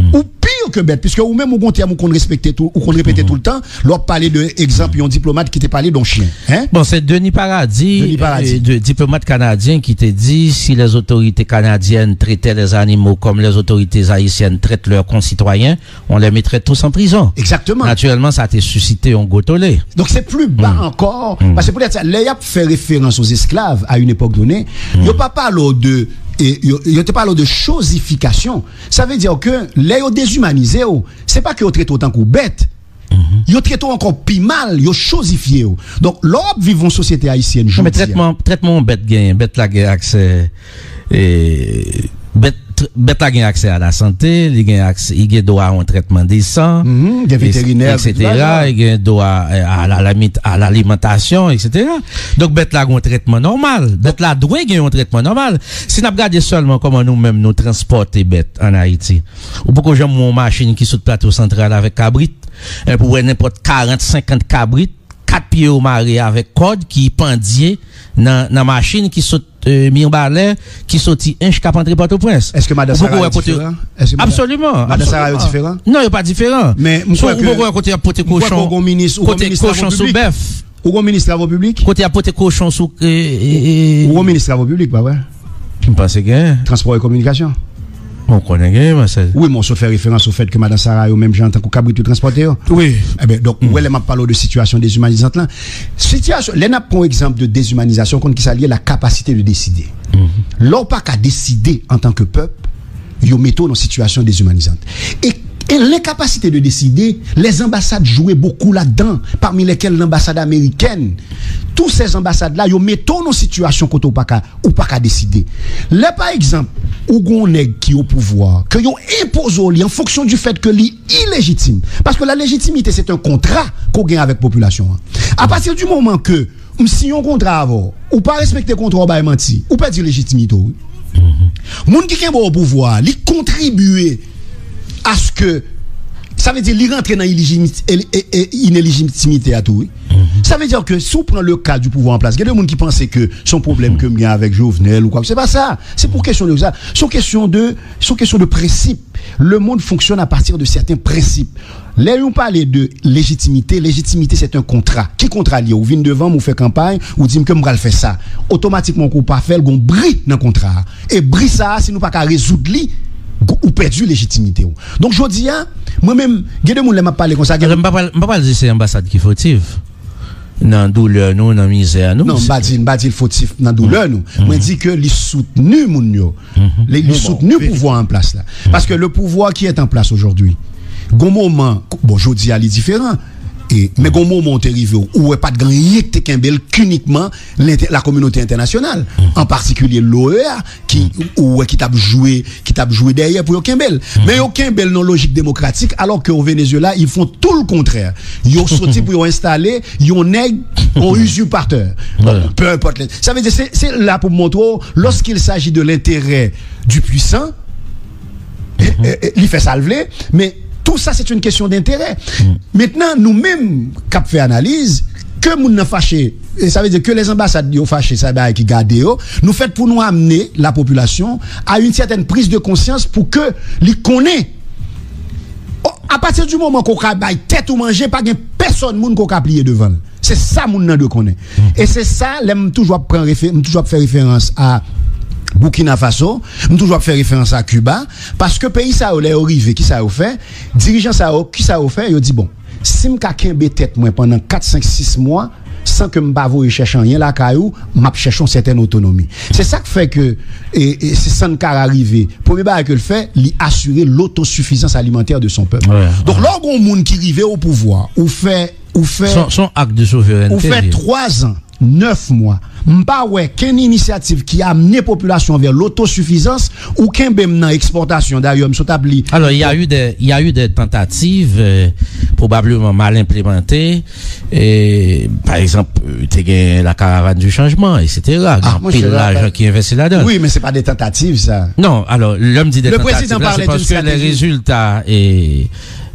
Ou pi ke bèt, piske ou menm ou gen yon tèm ou konn respekte tou, ou konn repete toultan, lè w ap pale de, egzanp, yon diplomat ki te pale de yon chen. Hein? Bon, se Denis Paradis, Denis Paradis, euh, de, diplomat kanadyen ki te di, si les autorités canadiennes traitaient les animaux comme les autorités haïtiennes traitent leurs concitoyens, on les mettrait tous en prison. Exactement. Naturellement, ça a été suscité un gros tollé. Donk, se pli ba ankò, paske poutèt sa, lè y ap fè referans aux esclaves à une époque donnée, yo pa pale w de, e, yo, yo te pale w de chozifikasyon. Sa vle di ke lè yo dezimanize w, se pa ke yo trete w tankou bèt. Yo trete w ankò pi mal, yo chozifye w. Donk, lè w ap viv yon sosyete ayisyèn jodi a. Non, men trètman, trètman yon bèt genyen, bèt la gen aksè, e, bèt, bèt la gen aksè a la sante, li gen aksè, li gen dwa a yon trètman desan, gen e, veterinè, et cetera, li gen dwa, e, a la limit, a lalimantasyon, et cetera. Donk, bèt la gen yon trètman nòmal. Bèt la dwe gen yon trètman nòmal. Si n ap gade sèlman kòman nou menm nou transpòte bèt ann Ayiti, ou poko janm wè yon machin ki sot Plato Santral avèk kabrit. Epi w wè nenpòt karant, senkant kabrit, kat pye yo mare avèk kòd ki pandye nan, nan machin ki sot, e, Mibalè, ki soti Ench k ap antre Pòtoprens. Èske madan Sara yo diferan? Èske madan, absoliman, madan Sara yo diferan? Non, yo pa diferan. Men m kwè ke, ou poko wè kote y ap pote kochon, kote kochon sou bèf. Ou gon minis travo piblik? Kote y ap pote kochon sou, e, e, e, ou gon minis travo piblik, pa vre? M panse gen. Transpò e kominikasyon. Bon, konnen gen, Marcel. Wi, men w sot fè referans au fait que madan Sara yo, menm jan tankou kabrit yo transpòte yo. Wi. Eben, donk, ou wè lè m ap pale w de sitiyasyon dezimanizant lan. Sitiyasyon, lè n ap pran yon egzanp de dezimanizasyon, konn kisa l ye, la capacité de décider. Lè w pa ka deside antanke pèp, yo mete w nan sitiyasyon dezimanizant. E Et l'incapacité de décider, les ambassades jouaient beaucoup là-dedans, parmi lesquelles l'ambassade américaine. Tous ces ambassades-là, yo mete w nan sitiyasyon kote ou pa ka, ou pa ka deside. Lè, pa egzanp, ou gon nèg ki o pouvwa, ke yo enpoze w li an fonksyon du fait que li ilejitim. Paske la légitimité, c'est un contrat ke w gen avèk popilasyon an. A pati di moman ke m siyen yon kontra avè w, ou pa respekte kontra, w bay manti, ou pèdi lejitimite w, wi. Moun ki kenbe w o pouvwa, li kontribye aske, sa vle di, li rantre nan ilijimi-, e, e, e, inelejitimite a tou, wi. Sa vle di ke si w pran le ka du pouvoir en place, gen de moun ki panse ke se yon pwoblèm ke m gen avèk Jovenel ou kwa, se pa sa. Se pou kesyon de sa. Se yon kesyon de, se yon kesyon de prensip. Le monde fonctionne à partir de certains principes. Lè nou pale de lejitimite, lejitimite se yon kontra. Ki kontra li ye? Ou vin devan m, ou fè kanpay, ou di m ke m pral fè sa. Otomatikman, kou w pa fè l, gon bri nan kontra a. E bri sa a, si nou pa ka rezoud li, ou pèdi lejitimite w. Donk, jodi a, mwen menm, gen de moun lè m ap pale konsa, gen... Alò, m pa pral, m pa pral di se anbasad ki fotif nan doulè nou, nan mizè nou. Non, m pa di, m pa di l fotif nan doulè nou. Mwen di ke li soutni moun yo. Li, li soutni pouvwa an plas la. Paske le pouvoir qui est en place aujourd'hui, gon moman, bon, jodi a li diferan. E, men gon moman ou te rive, ou wè pa t gen anyen ki te kenbe l, k inikman lente-, la kominote entènasyonal, an patikilye l'O E A, ki, ou wè ki t ap jwe, ki t ap jwe dèyè pou yo kenbe l. Men yo kenbe l nan lojik demokratik, alò ke o Venezuela, ils font tout le contraire. Yo soti pou yo enstale yon nèg, yon usurpateur. Bon, peu importe. Sa vle di, se, se la pou m montre w, lorsqu'il s'agit de l'intérêt du puissant, e, e, e, li fè sa l vle, men tout ça, c'est une question d'intérêt. Mentnan, nou menm k ap fè analiz, ke moun nan fache, e sa vle di ke lèzanbasad yo fache, sa bagay ki gade yo, nou fèt pou nou amene la popilasyon a une certaine prise de conscience pou ke li konnen, o, a pati di moman ke w ka bay tèt ou manje, pa gen pèsòn moun ke w ka pliye devan l. Se sa moun nan dwe konnen. E se sa, lè m toujou ap pran refe-, m toujou ap fè referans a Burkina Faso, m toujou ap fè referans a Kiba, paske peyi sa yo, lè yo rive, kisa yo fè? Dirijan sa yo, kisa yo fè? Yo di, bon, si m ka kenbe tèt mwen pandan kat, senk, sis mwa, san ke m pa voye chèche anyen lakay ou, m ap chèche yon sètèn otonomi. Se sa k fè ke, e, e, si Sankara rive, premye bagay ke l fè, li asire lotosifizans alimantè de son pèp. Donk, lè w gon moun ki rive o pouvwa, ou fè, ou fè, son, son ak de souverènte, ou fè twa zan, nèf mwa, m pa wè kenn inisyativ ki amene popilasyon vè lotosifizans, ou kenbe m nan ekspòtasyon. Dayè, m sot ap li. Alors, il y a eu des, il y a eu des tentatives, euh, probablement mal implémentées. E, pa egzanp, te gen la caravane du changement, et cetera. Gen anpil lajan ki envesti ladan. Wi, men se pa de tantativ, sa. Non, alors, lè m di de tantativ, la, se paske les résultats, e,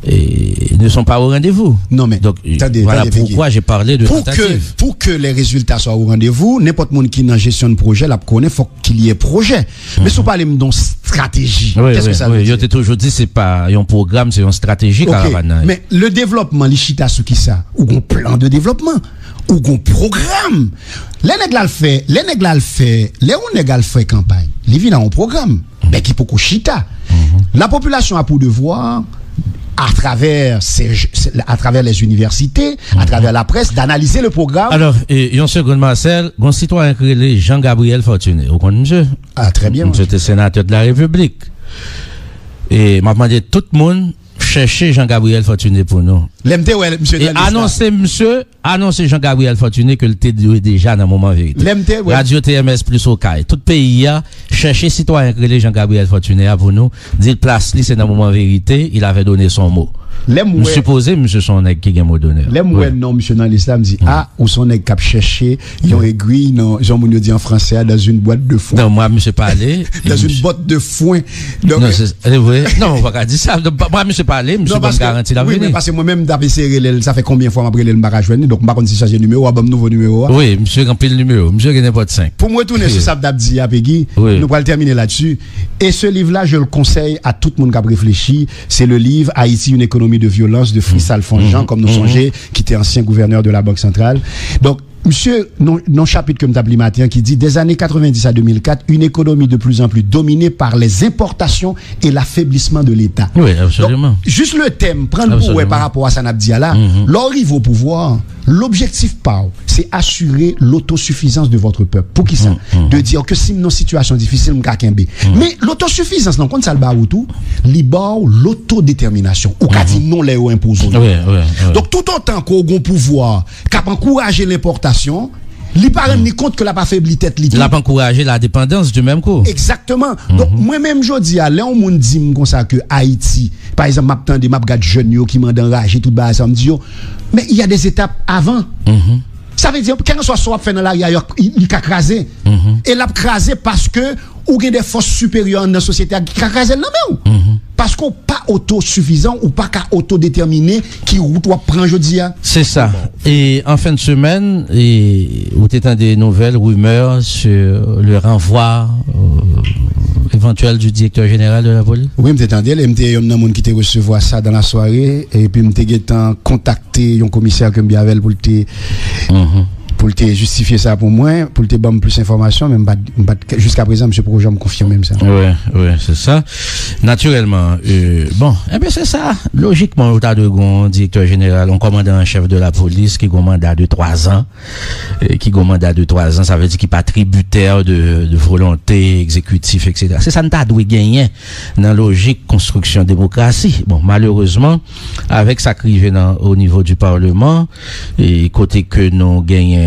e, ne sont pas au rendez-vous. Non, men, tande, voilà pourquoi j'ai parlé de tentative. Pou ke, pou ke les résultats soient au rendez-vous, nenpòt moun ki nan jesyon de pwojè, l ap konnen, fòk qu'il y ait projet. Men si w pale m de yon strateji, qu'est-ce que ça veut dire? Yo te toujou di se pa yon pwogram, se yon strateji, karavàn nan. Men le développement, li chita sou kisa? Ou gon plan de développement, ou gon pwogram. Lè nèg la al fè, lè nèg la al fè, lè yon nèg al fè kanpay, li vin a yon pwogram, men ki poko chita. La population a pour devoir, à travers ces, à travers les universités, à travers la presse, d'analyser le programme. Alors, e, yon segonn, Marcel, gon sitwayen ki rele Jean Gabriel Fortuné. Ou konn misye? Ah, très bien. Misye te senatè de la Repiblik. E m ap mande tout moun chèche Jean Gabriel Fortuné pou nou. Lè m te wè misye nan lis la. E anonse misye, anonse Jean Gabriel Fortuné ke l te dwe deja nan moman verite. Lè m te wè. Radio T M S Plus Okay. Tout peyi a, chèche sitwayen ki rele Jean Gabriel Fortuné a pou nou. Di l plas li se nan moman verite, il avait donné son mot. Lè m wè. M sipoze misye se yon nèg ki gen mo donè. Lè m wè non misye nan lis la, m di, ah, ou se yon nèg k ap chèche yon egwi nan, jan moun yo di an franse a, dans une boîte de foin. Non, mwa, misye pale. Dans une botte de foin. Donk, non, se, se vre. Non, ou pa ka di sa. Donk, mwa, misye pale, misye ban m garanti l ap vini. Wi, men paske mwen menm, m t ap eseye rele l, sa fè konbyen fwa m ap rele l, m pa ka jwenn li, donk m pa konn si l chanje nimewo a, ban m nouvo nimewo a. Wi, misye gen anpil nimewo, misye gen nenpòt senk. Pou m retounen sou sa m t ap di a, Peggy, nou pral tèmine ladsi. E se liv la, je l konsèy a tout moun k ap reflechi, se le livre Haïti, une économie de violence de Fritz Alphonse Jean, kòm nou sonje, ki te ansyen gouvènè de la Banque Centrale. Donk, misye, nan, nan chapit ke m t ap li maten an, ki di, des années quatre-vingt-dix à deux mille quatre, une économie de plus en plus dominée par les importations et l'affaiblissement de l'État. Wi, absoliman. Donk, jis le tèm, pran l pou wè pa rapò a sa n ap di a la, lè w rive o pouvwa, Lobjektif pa w, se asire lotosifizans de votre pèp. Poukisa? De dire ke si m nan sitiyasyon difisil, m ka kenbe. Men lotosifizans lan, konn sa l ba ou tou? Li ba w lotodetèminasyon. Ou ka di non lè yo enpoze w. Donk, toutotan ke w gen yon pouvwa k ap ankouraje lenpòtasyon, li pa rann li kont ke l ap afebli tèt li tou. L ap ankouraje la depandans di menm kou. Egzakteman. Donk, mwen menm jodi a, lè yon moun di m konsa ke Ayiti, pa egzanp, m ap tande, m ap gad jèn yo ki mande anraje, tout bagay sa, m di yo, men il y a des étapes avant. Sa vle di, kèlkanswa sa w ap fè nan lari a, yo, li ka kraze. E l ap kraze paske ou gen de fòs siperyè anndan sosyete a ki ka kraze l nan men w. Paske w pa otosifizan, ou pa ka otodetèmine ki wout w ap pran jodi a. Se sa. E an fen de semèn, e, ou te tande nouvèl, rimè sur le renvoi, euh, éventuel du directeur général de la police? Wi, m te tande l, e m te youn nan moun ki te resevwa sa dans la soirée, epi m te gentan kontakte yon komisè ke m gen avè l pou l te, pou l te jistifye sa pou mwen, pou l te ban m plis enfòmasyon, men m pa, m pa, jiska prezan, misye poko janm konfime m sa. Wi, wi, se sa. Natirèlman, euh, bon, enben, se sa. Lojikman, ou ta dwe gen yon direktè jeneral, yon kòmandan an chèf de la polis ki gen yon manda de twa zan, euh, ki gen yon manda de twa zan, sa vle di ki pa tribitè de, de volonte egzekitif, et cetera. Se sa n ta dwe genyen nan lojik konstriksyon demokrasi. Bon, malerezman, avèk sa k rive nan, o nivo di Parleman, e kote ke nou genyen,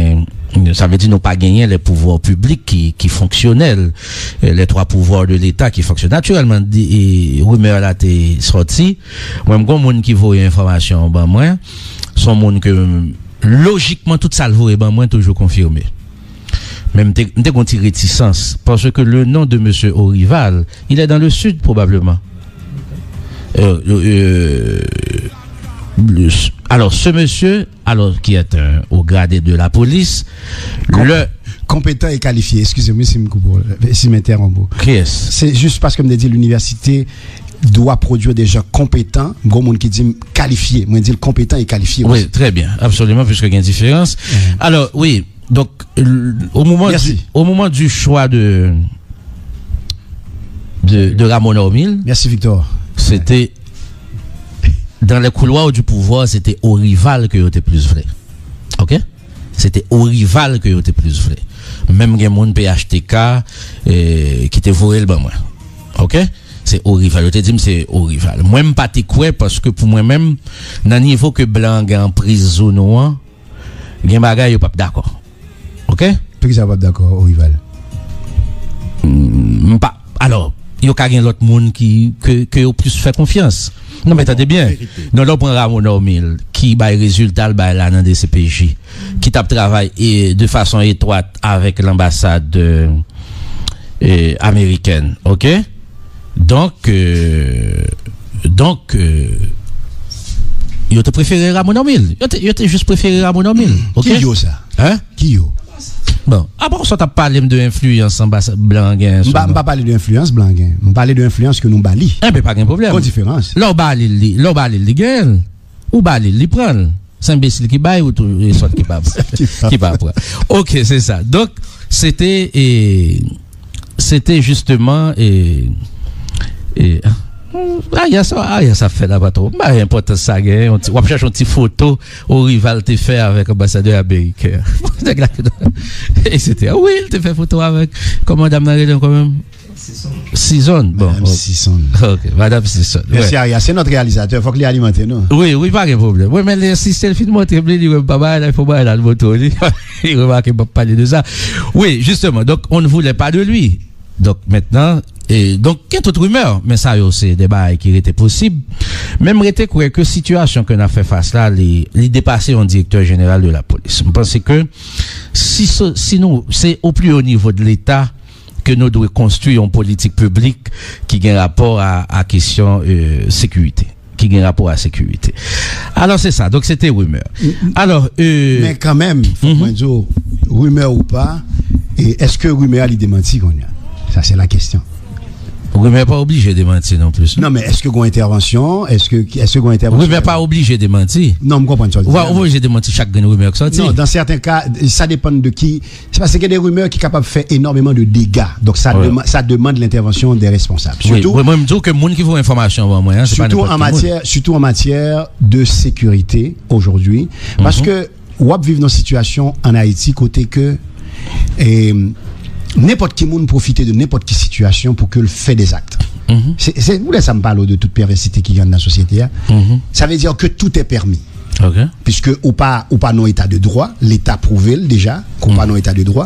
sa vle di nou pa genyen les pouvoirs publics ki, ki fonksyonèl, eh, les trois pouvoirs de l'État ki fonksyonèl. Natirèlman, di, e, rimè la te sòti. Mwen, m gon moun ki voye enfòmasyon ban mwen. Se yon moun ke, lojikman, tout sa l voye ban mwen toujou konfime. Men m te, m te gon ti retisans, paske le nom de monsieur Orival, il est dans le sud, probablement. Euh, euh, le, alors, ce monsieur, alors, qui est un haut gradé de la police, le... Compétent et qualifié, excusez-moi si m koupe w, si m entèwonp ou. Qui est-ce? C'est juste parce que m te di l'université doit produire des gens compétents, gon moun ki di m kalifye, mwen di l konpetan e kalifye. Oui, très bien, absolument, puisque il y a une différence. Alors, oui, donc, au moment du, au moment du choix de, de, de Ramon Normil, merci Victor, c'était dans les couloirs du pouvoir, c'était Orival que yo te plus vle. OK? Se te Orival ke yo te plis vle. Menm gen moun P H T K, eh, ki te voye l ban mwen. OK? Se Orival. Yo te di m se Orival. Mwen, m pa te kwè, paske pou mwen menm, nan nivo ke blan an gen anpriz sou nou an, gen bagay yo p ap dakò. OK? Poukisa yo p ap dakò, Orival? M pa, alò, yo ka gen lòt moun ki, ke, ke yo plis fè konfyans. Non, men tande byen. Non, lè w pran Ramon Normil, ki bay rezilta l bay la nan D C P J, ki t ap travay, e, de fason etwat avèk lanbasad, e, e, amerikèn, OK? Donk, e, donk, e, yo te prefere Ramon Normil. Yo te, yo te jis prefere Ramon Normil, OK? Ki yo sa? Hein? Ki yo? Bon, apa w sot ap pale m de enfliyans anbasad blan an gen sou nou? M pa, m pa pale de enfliyans blan an gen. M pale de enfliyans ke nou ba li. Enben, pa gen pwoblèm. Gon diferans. Lè w ba li l, li, lè w ba li l, li genyen l. Ou ba li l, li pran l. Se enbesil ki bay ou tou, e sòt ki pa, ki pa pran. OK, se sa. Donk, se te, e, se te jisteman, e, e, Arias, Arias ap fè la pa twò. M pa wè enpòtans sa genyen. Yon ti, w ap chèche yon ti foto Orival te fè avèk anbasadè ameriken an. Nèg la, et cetera. Wi, li te fè foto avèk kòman dam nan rele ankò menm? Sison. Bon, Madame Sison. OK, Madame Sison. Mèsi, Arias. Se nòt reyalizatè. Fòk li alimante nou. Wi, wi, pa gen pwoblèm. Wi, men li ensiste, li fin montre m li, li wè m pa bay la, li fè bagay la, li montre w li. Li remake m p ap pale de sa. Wi, justement, donc, on ne voulait pas de lui. Donk, mentnan, e, donk, gen tout rimè, men sa yo se de bagay ki rete posib. Men m rete kwè ke sitiyasyon ke n ap fè fas la, li, li depase yon direktè jeneral de la polis. M panse ke si, se, si nou, se au plus haut niveau de l'État ke nou dwe konstwi yon politik piblik ki gen rapò a, a kesyon, e, sekirite. Ki gen rapò a sekirite. Alò, se sa. Donk, se te rimè. Alò, e, men kanmenm, fòk mwen di w, rimè ou pa, e èske rimè a li demanti kounye a? Sa, se la kesyon. Rimè pa oblije demanti non plis, non? Non, men èske gon entèvansyon? Èske, èske gon entèvansyon? Rimè pa oblije demanti. Non, m konprann sa w di. Ou pa oblije demanti chak grenn rimè k sòti. Non, dans certains cas, ça dépend de qui. Se paske gen de rimè ki kapab fè enòmeman de dega. Donk, sa demann, sa demann lentèvansyon de responsab. Wi, wi, mwen, m di w ke moun ki voye enfòmasyon ban mwen an, se pa nenpòt ki moun. Surtout en matière, surtout en matière de sécurité aujourd'hui. Paske, w ap viv nan sitiyasyon ann Ayiti kote ke, e, nenpòt ki moun pwofite de nenpòt ki sitiyasyon pou ke l fè dèzak. Se, se pou sa m pale w de tout pèvèsite ki gen nan sosyete a. Sa vle di ke tout est permis. Piske ou pa, ou pa nan eta de dwa, Leta pwouve l deja ke ou pa nan eta de dwa.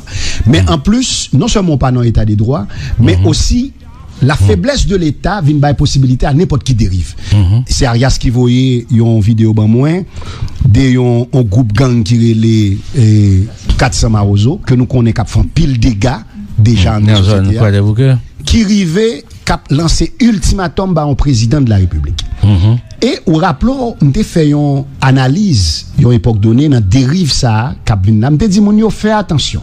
Men an plis, non sèlman ou pa nan eta de dwa, men osi la feblès de Leta vin bay posibilite a nenpòt ki deriv. Se Arias ki voye yon videyo ban mwen de yon, yon gwoup gang ki rele, e, kat san Mawozo, ke nou konnen k ap fè anpil dega deja nan sosyete a, ki rive k ap lanse iltimatòm ba yon prezidan de la repiblik. E ou raple w, m te fè yon analiz, yon epòk done, nan deriv sa a k ap vin la. M te di moun yo fè atansyon.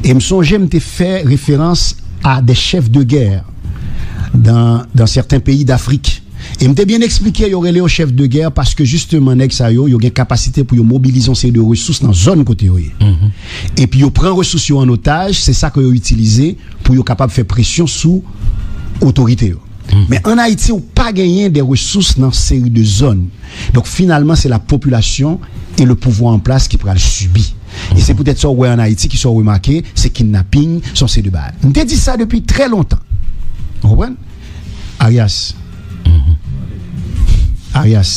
E m sonje m te fè referans a des chefs de guerre dans, dans certains pays d'Afrique. E m te byen eksplike yo rele yo chef de guerre paske jisteman nèg sa yo, yo gen kapasite pou yo mobilize yon seri de resous nan zòn kote yo ye. Epi yo pran resous yo an otaj, se sa ke yo itilize pou yo kapab fè presyon sou otorite yo. Men ann Ayiti, ou pa genyen de resous nan seri de zòn. Donk, finalman, se la popilasyon e le pouvwa an plas ki pral sibi. E se poutèt sa w wè ann Ayiti, ki sa w remake, se kidnaping, se yon seri de bagay. M te di sa depi trè lontan. Ou konprann? Arias. Arias.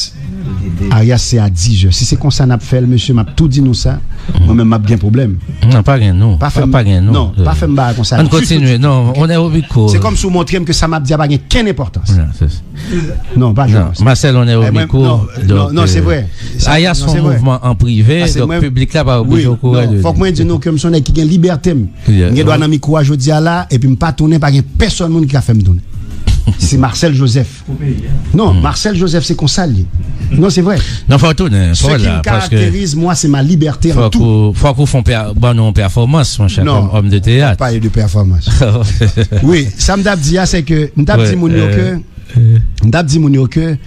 Arias, se a dizè. Si se konsa n ap fè l, mesye, m ap tou di nou sa. Mwen menm, m ap gen pwoblèm. Non, pa gen nou. Pa fè m, pa gen nou. Non, pa fè m bagay konsa. Ann kontinye. Non, on est au micro. Se kòmsi w montre m ke sa m ap di a pa gen kenn enpòtans. Non, pa jwe konsa. Marcel, on est au micro. Non, non, se vre. Arias se yon mouvman an prive, donk piblik la pa oblije okouran de li. Fòk mwen di nou ke m se yon nèg ki gen libète m. M gen dwa nan mikwo a jodi a la, epi m pa tounen, pa gen pèsonn moun ki ka fè m tounen. Se Marcel Joseph. Non, Marcel Joseph, se konsa l ye. Non, se vre. Non, fò w tounen, fò w la, paske. Ce qui me caractérise, moi, c'est ma liberté en tout. Fòk ou, fòk ou fè yon pè-, ban nou yon pèfòmans, monchè, kòm òm de teyat. Non, pa de pèfòmans. Wi, sa m t ap di a, se ke m t ap di moun yo ke, m t ap di moun yo ke,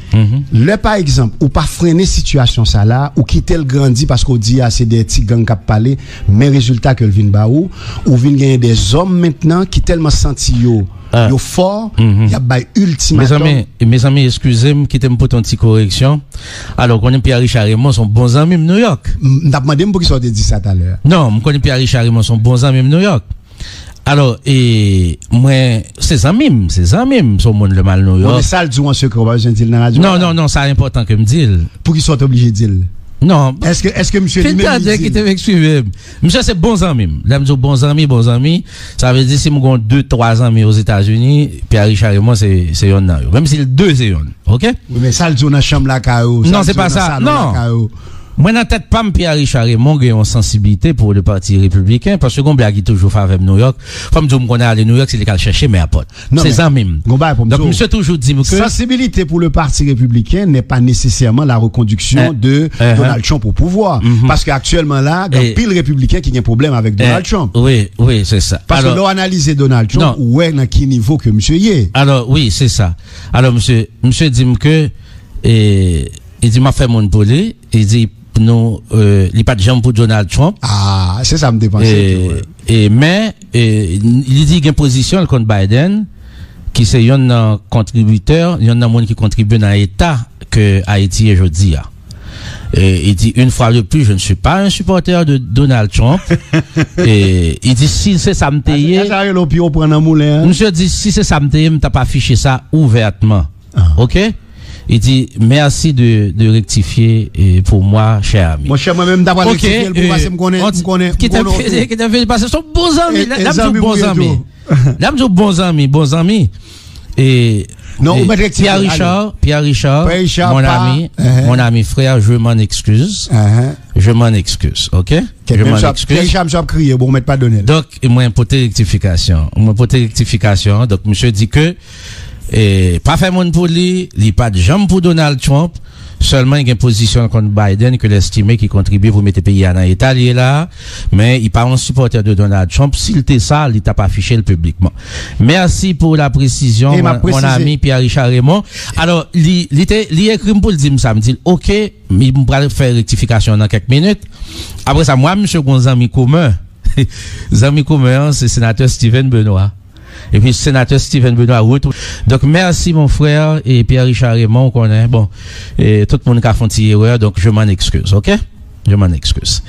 lè, pa egzanp, ou pa frennen sitiyasyon sa la, ou kite l grandi paske w di a se de ti gang k ap pale, men rezilta ke l vin ba ou, ou vin genyen de zòm mentnan ki tèlman santi yo, yo fò, y ap bay iltimatòm. Mezanmi, mezanmi, eskize m, kite m pote yon ti koreksyon. Alò, ou konnen Pierre Richard Raymond se yon bon zanmi m Nouyòk. M, m t ap mande m poukisa w te di sa talè a. Non, m konnen Pierre Richard Raymond se yon bon zanmi m Nouyòk. Alò, e, mwen, se zanmi m, se zanmi m, se yon moun lè m al Nouyòk. Bon, men sa l di w an sekrè, w pa bezwen di l nan radyo a? Non, non, non, sa enpòtan ke m di l. Poukisa w te oblije di l? Non. Èske, èske misye li menm li di l? Fin tande, kite m eksprime m. Misye se bon zanmi m. Lè m di w bon zanmi, bon zanmi, sa vle di si m gon de, twa zanmi Ozetazini, Pierre Richard Raymond se, se yonn nan yo. Menm si l de, se yonn. Oke? Wi, men sa l di w nan chanm lakay ou, sa l di w nan salon lakay ou. Non, se pa sa. Non. Mwen nan tèt pa m, Pierre Richard Raymond gen yon sansiblite pou le Parti Républicain, paske gon blag ki toujou favè m Nouyòk. Fò m di w, m konn ale Nouyòk, se li k al chèche m èpòt. Non, se zanmi m. Donk, misye toujou di m ke sansibilite pou le Parti Républicain n'est pas nécessairement la reconduction de Donald Trump au pouvoir. Paske aktyèlman la, gen anpil repibliken ki gen pwoblèm avèk Donald Trump. Wi, wi, se sa. Paske lè w analize Donald Trump, ou wè nan ki nivo ke misye ye. Alò, wi, se sa. Alò, misye, misye di m ke, e, li di m ap fè moun pou li, li di nou, e, li pa t janm pou Donald Trump. Ah, se sa m te panse tou, wi. E, men, e, li di gen pozisyon l kont Biden, ki se yonn nan kontribitè, yonn nan moun ki kontribye nan eta ke Ayiti ye jodi a. E, li di, une fois de plus, je ne suis pas un supporter de Donald Trump. E, li di, si se sa m te ye, misye di, si se sa m te ye, m t ap afiche sa ouvètman. Oke? Li di, merci de, de rectifier, e, pour moi, cher ami. Monchè, mwen menm, m ta pral rektifye l pou, paske m konnen, m konnen, m konnen ou. Kite m fini, kite m fini, paske se yon bon zanmi. Lè m di w bon zanmi. Lè m di w bon zanmi, bon zanmi. E, non, ou mèt rektifye, Pierre Richard, Pierre Richard, mon ami, mon ami frère, je m'en excuse. Je m'en excuse, oke? Je m'en excuse. Pierre Richard, misye ap kriye, bon, ou mèt padone l. Donk, mwen pote rektifikasyon. Mwen pote rektifikasyon. Donk, misye di ke E, pa fè moun pou li, li pa t janm pou Donald Trump. Sèlman, li gen pozisyon l kont Biden ke l estime ki kontribye pou mete peyi a nan eta l ye la a. Men, li pa yon sipòtè de Donald Trump. Si l te sa, li t ap afiche l piblikman. Merci pour la précision, mon, mon ami Pierre Richard Raymond. Alò, li, li te, li ekri m pou l di m sa. M di l, oke, m pral fè rektifikasyon nan kèk minit. Apre sa, mwen, misye, gon zanmi komen. Zanmi komen an, se senatè Steven Benoît. Epi senatè Steven Benoît retou-, donk, mèsi, mon frè, e Pierre Richard Raymond, ou konnen, bon, e tout moun ka fè yon ti erè, donk, je m'en excuse, oke? Je m'en excuse.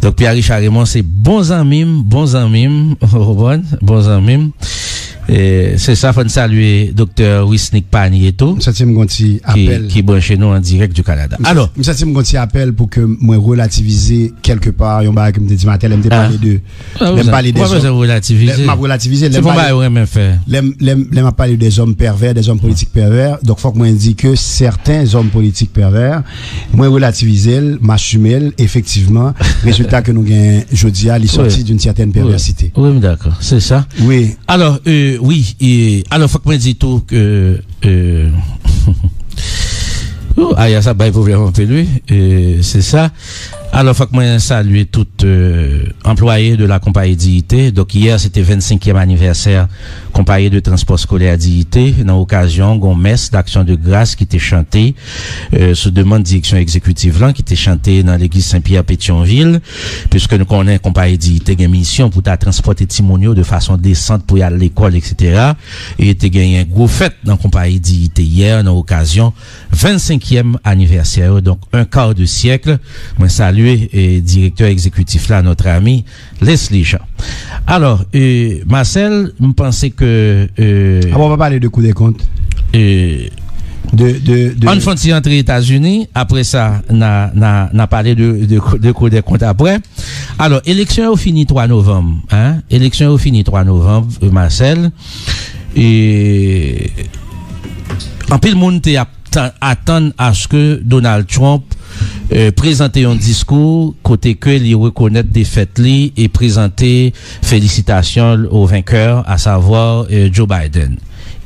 Donk, Pierre Richard Raymond, se bon zanmi m, bon zanmi m, ou konprann? Bon zanmi m. E, se sa, fò n salye Doktè Wisnik Panier tou, M santi m gon ti ki, apèl. Ki branche nou an dirèk du Canada. M Alò, santi m gon ti apèl pou ke mwen relativize kèlke pa yon bagay ke m te di maten lè m te Ah. pale de, Ah, lè m pale de ou pa zòm. Bezwen relativize. Lè m ap relativize, lè Se m pou pale bagay ou renmen fè. Lè m, lè m, lè m ap pale de zòm pèvè, de zòm politik pèvè, donk fòk mwen di ke sèten zòm politik pèvè, mwen relativize l, m asime l, efektivman, rezilta ke nou gen jodi a, li Wi. sòti d'une certaine Wi. perversité. Wi, m dakò. Se sa. Wi. Alò, euh, wi, e, alò, fòk mwen di tou ke, euh, oh, Aya, sa bay pwoblèm anpil, wi. E, se sa. Alò, fòk mwen salye tout, euh, anplwaye de la konpayi Diyite. Donk, yè, se te vennsenkyèm anivèsè konpayi de transpò skolè Diyite. Nan okazyon, gon mès d'aksyon de gras ki te chante, euh, sou demann direksyon egzekitif lan, ki te chante nan legliz Sen Pyè Petyonvil, piske nou konnen konpayi Diyite gen misyon pou ta transpòte timoun yo de fason desan pou y al lekòl, et cetera. E te genyen gwo fèt nan konpayi Diyite yè, nan okazyon vennsenkyèm anivèsè yo, donk un quart de siècle. Mwen salye, e, direktè egzekitif la, notre ami Leslie Jean. Alò, e, Marcel, m panse ke, e, Apa w pa pale de Kou dè Kont? e, De, de, de ann fè yon ti antre Etazini, apre sa, n a, n a, n a pale de, de, de Kou dè Kont apre. Alò, eleksyon yo fini twa novanm, hein? Eleksyon yo fini twa novanm, e, Marcel. E anpil moun te ap tan-, atann aske Donald Trump, euh, prezante yon diskou kote ke li rekonèt defèt li e prezante felisitasyon l au vainqueur, à savoir, euh, Joe Biden.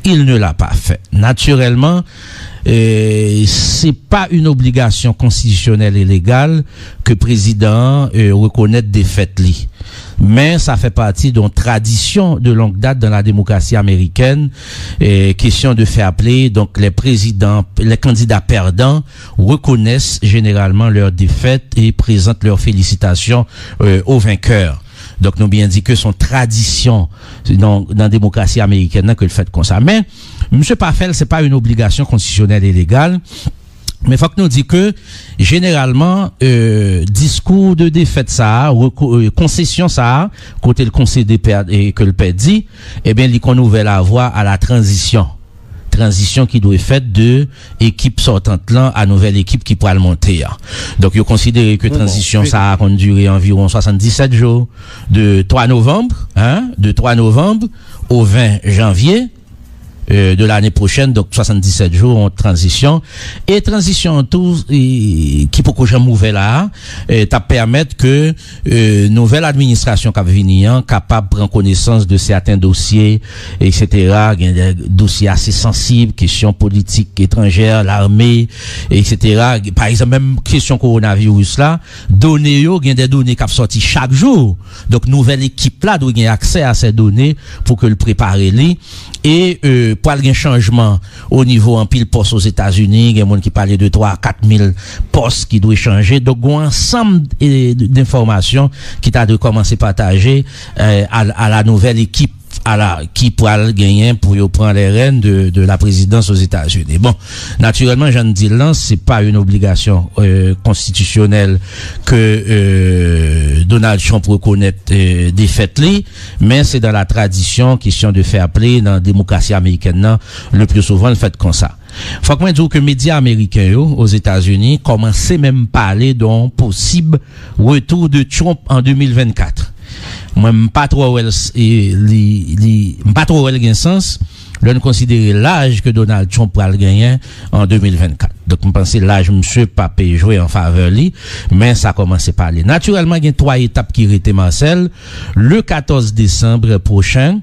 Il ne l'a pas fait. Naturellement, euh, c'est pas une obligation constitutionnelle et légale ke prezidan an, euh, rekonèt defèt li. Men sa fè pati de yon tradisyon de longue date dans la démocratie américaine, euh, question de fair play. Donc, les présidents, les candidats perdants reconnaissent généralement leur défaite et présentent leurs félicitations, euh, au vainqueur. Donk, nou byen di ke se yon tradisyon nan, nan demokrasi amerikèn nan ke l fèt konsa. Men, misye pa fè l, se pa yon obligasyon konstitisyonèl e legal. Men fòk nou di ke, jeneralman, euh, diskou de defèt sa a, reko-, euh, konsesyon sa a, kote l konsede pè-, e ke l pèdi, ebyen, li konn ouvè lavwa a la tranzisyon. Tranzisyon ki dwe fèt de ekip sòtant lan a nouvèl ekip ki pral monte a. Donk, yo konsidere ke Bon, bon, tranzisyon sa a konn dire anviwon swasanndisèt jou, de twa novanm, hein, de twa novanm au vingt janvier, euh, de l'année prochaine, donk swasanndisèt jou, yon tranzisyon. E tranzisyon an tou, e, ki poko janm ouvè la a, e, t ap pèmèt ke, e, nouvèl administrasyon k ap vini an kapab pran konesans de sèten dosye, et cetera. Gen de dosye ase sansib, kesyon politik etranjè, lame, et cetera. Pa egzanp, menm kesyon kowonaviris la, done yo, gen de done k ap sòti chak jou. Donk, nouvèl ekip la dwe gen aksè a sè done pou ke l prepare li. E, euh, pral gen chanjman o nivo anpil pòs Ozetazini. Gen moun ki pale de twa a kat mil pòs ki dwe chanje. Donk, gen yon ansanm, e, d-, enfòmasyon ki ta dwe kòmanse pataje, e, a, a la nouvèl ekip a la, ki pral genyen pou yo pran les rênes de, de la présidence aux États-Unis. Bon, natirèlman, jan n di l lan, se pa yon obligasyon, euh, konstitisyonèl ke, euh, Donald Trump rekonèt, euh, defèt li, men se dans la tradition, question de fair play, nan demokrasi amerikèn nan, le plus souvent, l fèt konsa. Fòk mwen di w ke medya ameriken yo, Ozetazini, kòmanse menm pale de yon posib retour de Trump an de mil vennkat. Mwen, m pa twò wè l s-, e, li, li, m pa twò wè l gen sans lè n konsidere laj ke Donald Trump pral genyen an de mil vennkat. Donk, m panse laj misye p ap jwe an favè li, men sa kòmanse pale. Natirèlman, gen twa etap ki rete, Marcel. Le katòz desanm pwochen,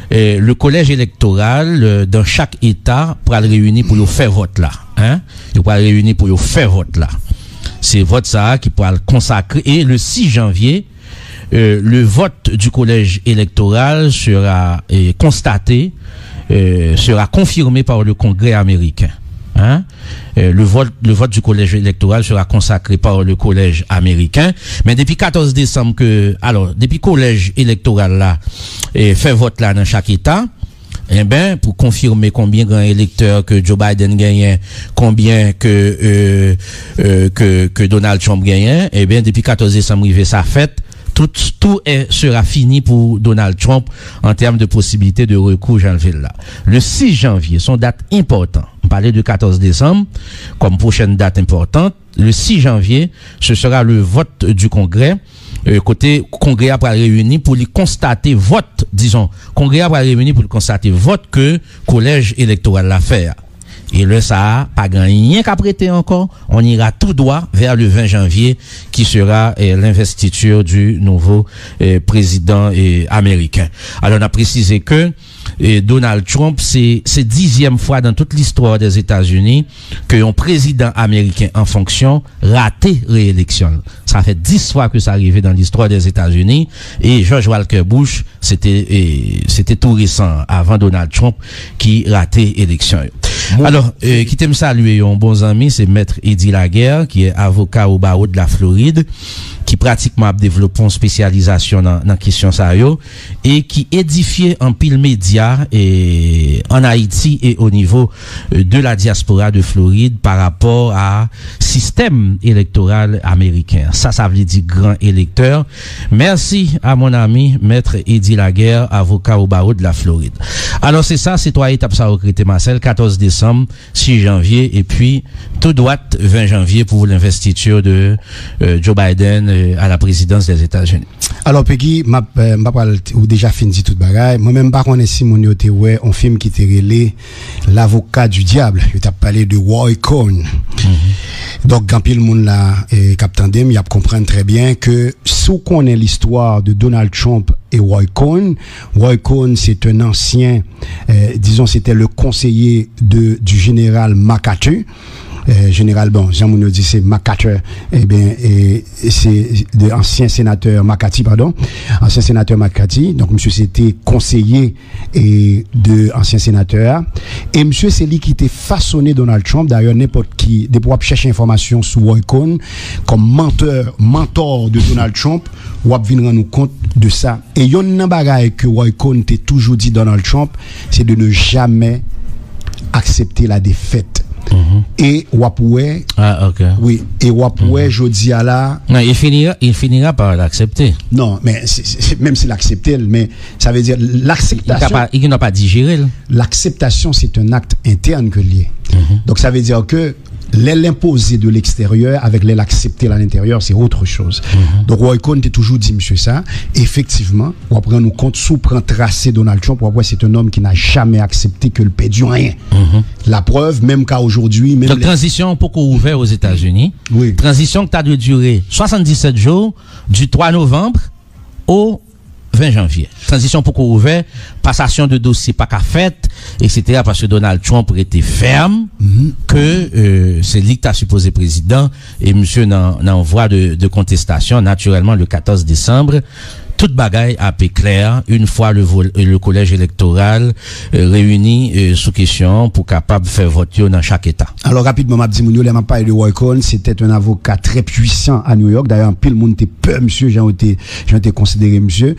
eh, le collège électoral, eh, dans chaque État pral reyini pou yo fè vòt la, hein? Yo pral reyini pou yo fè vòt la. Se vòt sa a ki pral konsakre, e le sis janvye, eh, le vote du collège électoral sera, eh, constaté, eh, sera confirmé par le Congrès américain. Hein? Eh, le vote, le vote du collège électoral sera consacré par le collège américain. Men depi katòz desanm ke, alò, depi kolèj elektoral la, eh, fè vòt la nan chak eta, Enben, pou konfime konbyen gran elektè ke Joe Biden genyen, konbyen ke, euh, euh, ke, ke Donald Trump genyen, enben, depi katòz desanm rive sa fèt, tout, tout est, sera fini pour Donald Trump en termes de possibilité de recours, jan l vle l la. Le six janvier, se yon dat enpòtan. M pale de katòz desanm kòm pwochèn dat enpòtan. Le six janvier, ce sera le vote du Congrès. Euh, kote Kongrè a pral reyini pou li konstate vòt, dizon, Kongrè a pral reyini pou li konstate vòt ke kolèj elektoral la fè a. E lè sa a, pa gen anyen k ap rete ankò, on ira tout droit vers le vingt janvier, qui sera, euh, l'investiture du nouveau, euh, président, euh, américain. Alò, n ap presize ke, euh, Donald Trump, se, se dizyèm fwa dans toute l'histoire des États-Unis ke yon prezidan ameriken an fonksyon rate reyeleksyon l. Sa fè dis fwa ke sa rive dans l'histoire des États-Unis, e George Walker Bush, se te, e, se te tou resan, avan Donald Trump, ki rate eleksyon yo. Alò, e, kite m salye yon bon zanmi, se Mèt Eddy Laguerre, ki avoka au barreau de la Floride, ki pratikman ap devlope yon espesyalizasyon nan, nan kesyon sa yo, e ki edifye anpil medya, e, an Ayiti e o nivo, e, de la diaspora de Floride pa rapò a sistèm elektoral ameriken. Sa, sa vle di gran elektè. Merci à mon ami, Maître Eddy Laguerre, avocat au barreau de la Floride. Alò, se sa, se twa etap sa yo k rete, Marcel, katòz desanm, sis janvye, epi tou dwat ven janvye pou lenvestitir de, euh, Joe Biden, euh, à la présidence des États-Unis. Alò, Peggy, m ap, euh, m pa pral, ou deja fin di tout bagay. Mwen menm, m pa konnen si moun yo te wè yon fim ki te rele L'avocat du diable. Yo t ap pale de Roy Cohn. Donk, gen anpil moun la, eh, k ap tande m, y ap konprann trè byen ke si w konnen l'histoire de Donald Trump et Roy Cohn, Roy Cohn, c'est un ancien, euh, disons, c'était le conseiller de, du général MacArthur. Euh, général, bon, jan moun yo di, se MacArthur, eh bien, et c'est de ancien sénateur McCarthy, pardon, ancien sénateur McCarthy. Donk, misye se te konseye e de ansyen senatè a. E misye se li ki te fasone Donald Trump. Dayè, nenpòt ki, depi w ap chèche enfòmasyon sou Roy Cohn kòm mantè, mentor de Donald Trump, w ap vin rann ou kont de sa. E yonn nan bagay ke Roy Cohn te toujou di Donald Trump, se de ne jamais accepter la défaite. E w ap wè, ah, ok, wi, e w ap wè jodi a la. Non, il finira, il finira par l'accepter. Non, men se, se, se, menm si l aksepte l, men sa vle di l akseptasyon. Il n'a pas, il n'a pas digéré l. L'acceptation, c'est un acte interne ke l ye. Donk, sa vle di ke lè l enpoze de l'extérieur avèk lè l aksepte l à l'intérieur, c'est autre chose. Donk, Roy Cohn te toujou di misye sa. Efektivman, w ap rann ou kont, si w pran trase Donald Trump, w ap wè c'est un homme qui n'a jamais accepté ke l pèdi anyen. Laprèv, menm ka aujourd'hui, menm. Donk, tranzisyon an poko ouvè Ozetazini. Wi. Tranzisyon ki ta dwe dire swasanndisèt jou, du twa novanm o ven janvye. Tranzisyon poko ouvè, pasasyon de dosye pa ka fèt, et cetera, paske Donald Trump rete fèm ke, euh, se li ki ta sipoze prezidan, e misye nan, nan vwa de, de kontestasyon. Natirèlman, le katòz desanm, tout bagay ape klè, une fois le vol-, le collège électoral, euh, réuni, euh, sou kesyon an pou kapab fè vòt yo nan chak eta. Alò, rapidman, m ap di moun yo, lè m ap pale de Roy Cohn, c'était un avocat très puissant à New York. Dayè, anpil moun te pè misye, jan yo te, jan yo te konsidere misye.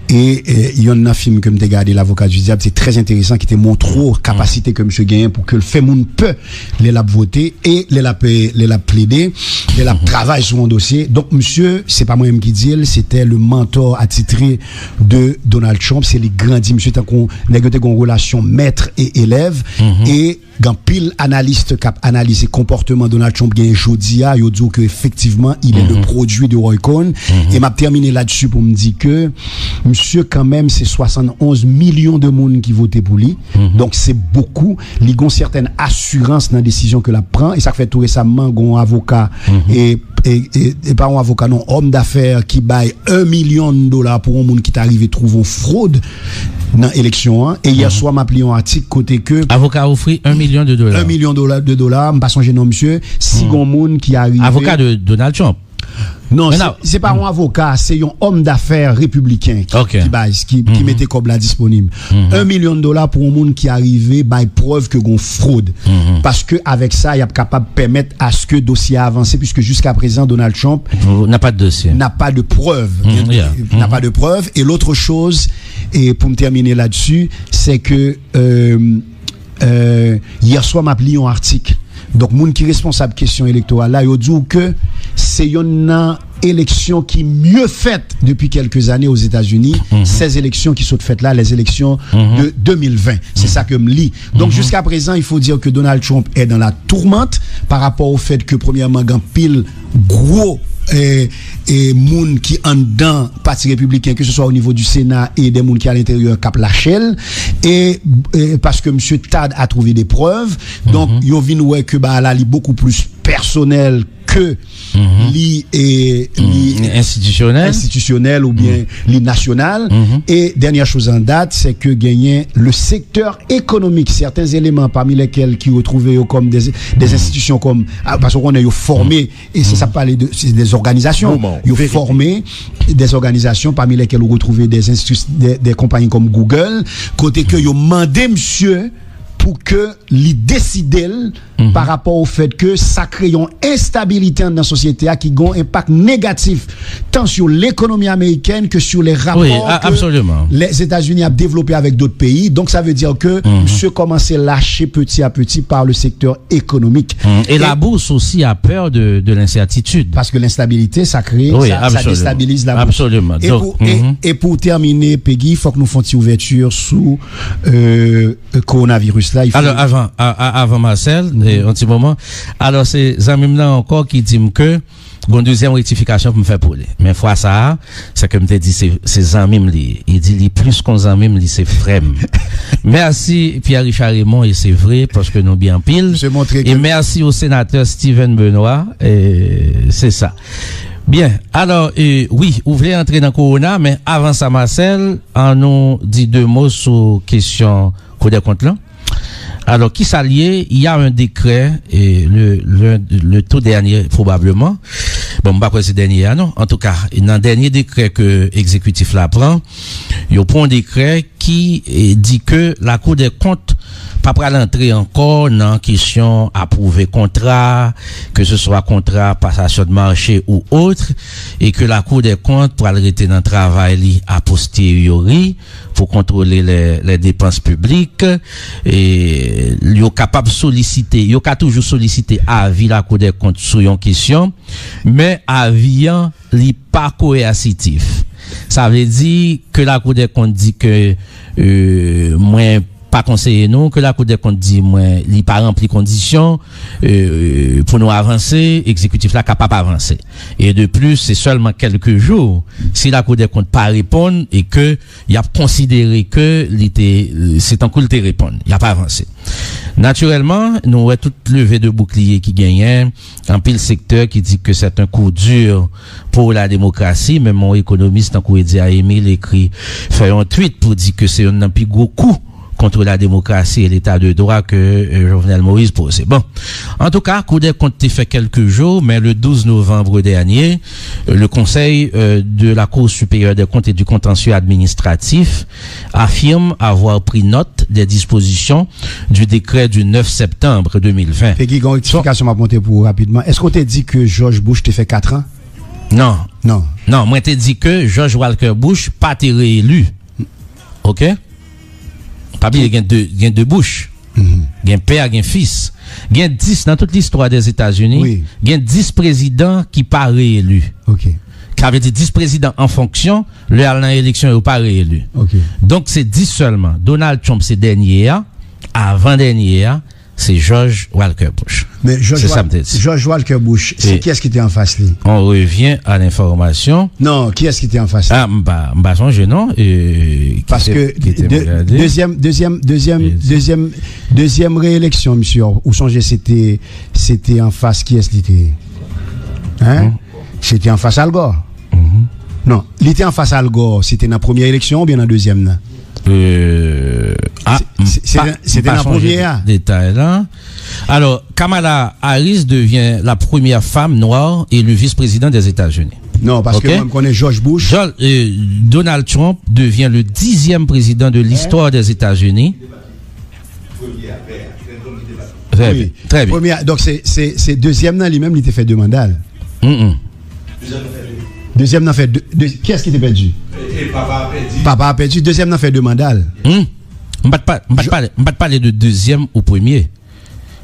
E, e, yonn nan fim ke m te gade, L'avocat du diable, se trè enteresan, ki te montre w kapasite ke misye genyen pou ke l fè moun pè lè l ap vote e lè l ap, e, lè l ap plede, lè l ap travay sou yon dosye. Donk, misye, se pa mwen menm ki di l, se te le mentor attitré de Donald Trump. Se li grandi misye tankou nèg yo te gen yon relasyon mèt e elèv. E gen anpil analis k ap analize konpòteman Donald Trump genyen jodi a, yo di w ke efektivman, il est le produit de Roy Cohn. E m ap tèmine ladsi pou m di ke misye, kanmenm, se swasannonz milyon de moun ki vote pou li. Donk, se bokou. Li gen yon sètèn asirans nan desizyon ke l ap pran. E sa k fè tou resaman, gen yon avoka, e, e, e, e pa yon avoka, non, òm dafè ki bay yon milyon dola pou yon moun ki ta rive twouve yon fwod nan eleksyon an. E yè swa, m ap li yon atik kote ke avoka ofri yon milyon de dola. Yon milyon dola, de dola, m pa sonje non misye. Si gon moun ki arive. Avoka de Donald Trump. Non, se, se pa yon avoka, se yon òm dafè repibliken ki, ki bay, ki, ki mete kòb la disponib. Yon milyon dola pou yon moun ki arive bay prèv ke gon fwod. Paske avèk sa, y ap kapab pèmèt aske dosye a avanse, puisque jusqu'à présent, Donald Trump n'a pas de dossier, n'a pas de preuve. N'a pas de preuve. Et l'autre chose, e pou m tèmine ladsi, se ke, euh, euh, yè swa m ap li yon atik. Donk, moun ki responsab kesyon elektoral la, yo di w ke se yonn nan eleksyon ki mye fèt depi kèlke zane Ozetazini, sèz eleksyon ki sot fèt la, les élections de deux mille vingt. Se sa ke m li. Donk, jiska prezan, il faut dire que Donald Trump est dans la tourmente par rapport au fait que, premyèman, gen anpil gwo, eh, eh, moun ki anndan Pati Repibliken, ke se swa o nivo di Sena e de moun ki alenteryè k ap lache l, e, e paske misye tarde à trouver des preuves, donk yo vin wè ke bagay la li bokou plis pèsonèl ke li, e, li enstitisyonèl, enstitisyonèl oubyen li nasyonal. E dènyè choz an dat, se ke genyen le secteur économique, certains éléments parmi lesquels ki retwouve yo kòm des, des institutions kòm, ah, paske w konnen yo fòme, e se sa pale de, se des organisations. Yo fòme des organisations parmi lesquelles ou retwouve des institu-, des, des konpayi kòm Google, kote ke yo mande misye pou ke li deside l pa rapò o fèt ke sa kreye yon enstabilite anndan sosyete a ki gen yon enpak negatif tan sur l'économie américaine que sur les rapports que les États-Unis ap devlope avèk dòt peyi. Donk, sa vle di ke misye kòmanse lache petit à petit par le secteur économique. Et la bourse aussi a peur de, de l'incertitude. Paske lenstabilite, sa kreye, sa, sa destabilize la bourse. E pou, e, e pou tèmine, Peggy, fòk nou fè yon ti ouvèti sou, euh, kowonaviris la. Alò, avan, a, a, avan Marcel, eh, yon ti moman. Alò, se zanmi m nan ankò ki di m ke gon dezyèm rektifikasyon pou m fè pou li. Men fwa sa a, se ke m te di se, se zanmi m li ye. Li di li plis kon zanmi m, li se frè m. Mèsi Pierre Richard Raymond, e se vre, paske nou byen anpil. E mèsi o senatè Steven Benoît, e se sa. Byen, alò, e, wi, ou vle antre nan kowona, men avan sa, Marcel, ann nou di de mo sou kesyon Kou dè kont lan. Alò, kisa l ye? Il y a un décret, et le, le, le tout dernier, probablement. Bon, m pa kwè se dènye a, non. Antouka, nan dènye dekrè ke egzekitif la pran, yo pran yon dekrè ki, eh, di ke Lakou dè kont pa pral antre ankò nan kesyon apwouve kontra, ke se swa kontra pasasyon de mache ou ot, e ke Lakou dè kont pral rete nan travay li a posteriori pou kontwole lè, lè depans piblik. E yo kapab solisite, yo ka toujou solisite avi Lakou dè kont sou yon kesyon, men avi an, li pa koèsitif. Sa vle di ke Lakou dè kont di ke, euh, mwen pa konseye nou, ke Lakou dè kont di mwen, li pa ranpli kondisyon, euh, pou nou avanse, egzekitif la kapab avanse. E de plis, se sèlman kèlke jou, si Lakou dè kont pa reponn e ke y ap konsidere ke li te, se tankou l te reponn, y ap avanse. Natirèlman, nou wè tout leve de boukliye ki genyen, anpil sektè ki di ke c'est un coup dur pour la démocratie, menm yon ekonomis tankou Eddy Aimil ekri, fè yon tweet pou di ke se youn nan pi gwo kou contre la démocratie et l'état de droit ke, euh, Jovenel Moïse poze. Bon, antouka, Kou dè kont te fè kèlke jou, men le douze novembre dernier, euh, le Conseil, euh, de la Cour supérieure des comptes et du contentieux administratif affirme avoir pris note des dispositions du décret du neuf septembre deux mille vingt. Peggy, gen yon rektifikasyon m ap montre pou ou rapidman. Èske w te di ke George Bush te fè kat an? Non. Non. Non, mwen te di ke George Walker Bush pa te reeli. Ok? Pa bliye gen de, gen de Bush. Gen pè, gen fis. Gen dis nan tout listwa dèzetazini. Gen dis prezidan ki pa reeli. Sa vle di dis prezidan an fonksyon, lè al nan eleksyon, yo pa reeli. Donk, se dis sèlman. Donald Trump se dènye a, avan dènye a, se George Walker Bush. Men George Walker Bush, se kiyès ki te anfas li? On revient à l'information. Non, kiyès ki te anfas li? Ah, m pa, m pa sonje non. Paske dezyèm, dezyèm, dezyèm, dezyèm, dezyèm reeleksyon misye, ou sonje se te, se te anfas kiyès li te ye? Hein? Se te anfas Al Gore. Non, li te anfas Al Gore, se te nan premyè eleksyon oubyen nan dezyèm nan? Euh, ah, se te nan premye a. Detay la. Alors, Kamala Harris devient la première femme noire élue vice-présidente des États-Unis. Non, paske mwen, m konnen George Bush. Donald Trump devient le dixième président de l'histoire des États-Unis. Très bien, très bien. Premye, donk se, se, se dezyèm nan li menm, li te fè de manda l. Dezyèm nan fè de, de, kiyès ki te pèdi? E, e, papa a pèdi. Papa a pèdi, dezyèm nan fè de manda l. Hmm. M pa t pa, m pa t pale, m pa t pale de dezyèm ou premye.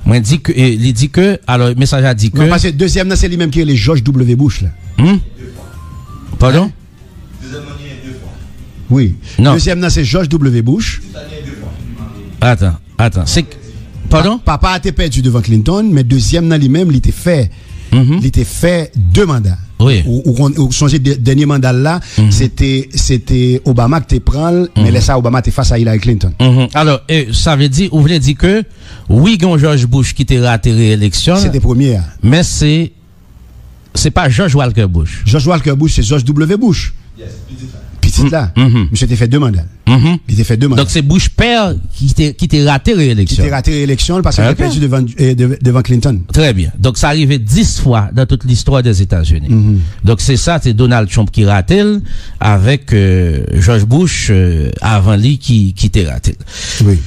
Mwen di ke, e, li di ke, alò, mesaj la di ke. Non, paske dezyèm nan, se li menm ki rele George W. Bush la. Hmm? Padon? Wi. Non. Dezyèm nan, se George W. Bush. Atan, atan. Se, padon? Papa a te pèdi devan Clinton, men dezyèm nan li menm, li te fè, li te fè de manda. Wi. Ou, ou konn, ou sonje dè-, dènye manda l la, se te, se te Obama ki te pran l, men lè sa Obama te fas a Hillary Clinton. Mhm. Alò, e, sa vle di, ou vle di ke, wi, gen yon George Bush ki te rate reyeleksyon l, se te premye a. Men se, se pa George Walker Bush. George Walker Bush, se George W. Bush. Pitit la. Misye te fè de manda. Li te fè de manda. Donk, se Bush pè ki te, ki te rate reyeleksyon. Ki te rate reyeleksyon l paske l te pèdi devan, e, de-, devan Clinton. Trè byen. Donk, sa rive dis fwa nan tout listwa Dèzetazini. Donk, se sa, se Donald Trump ki rate l avèk, e, George Bush, e, avan li ki, ki te rate l. Wi.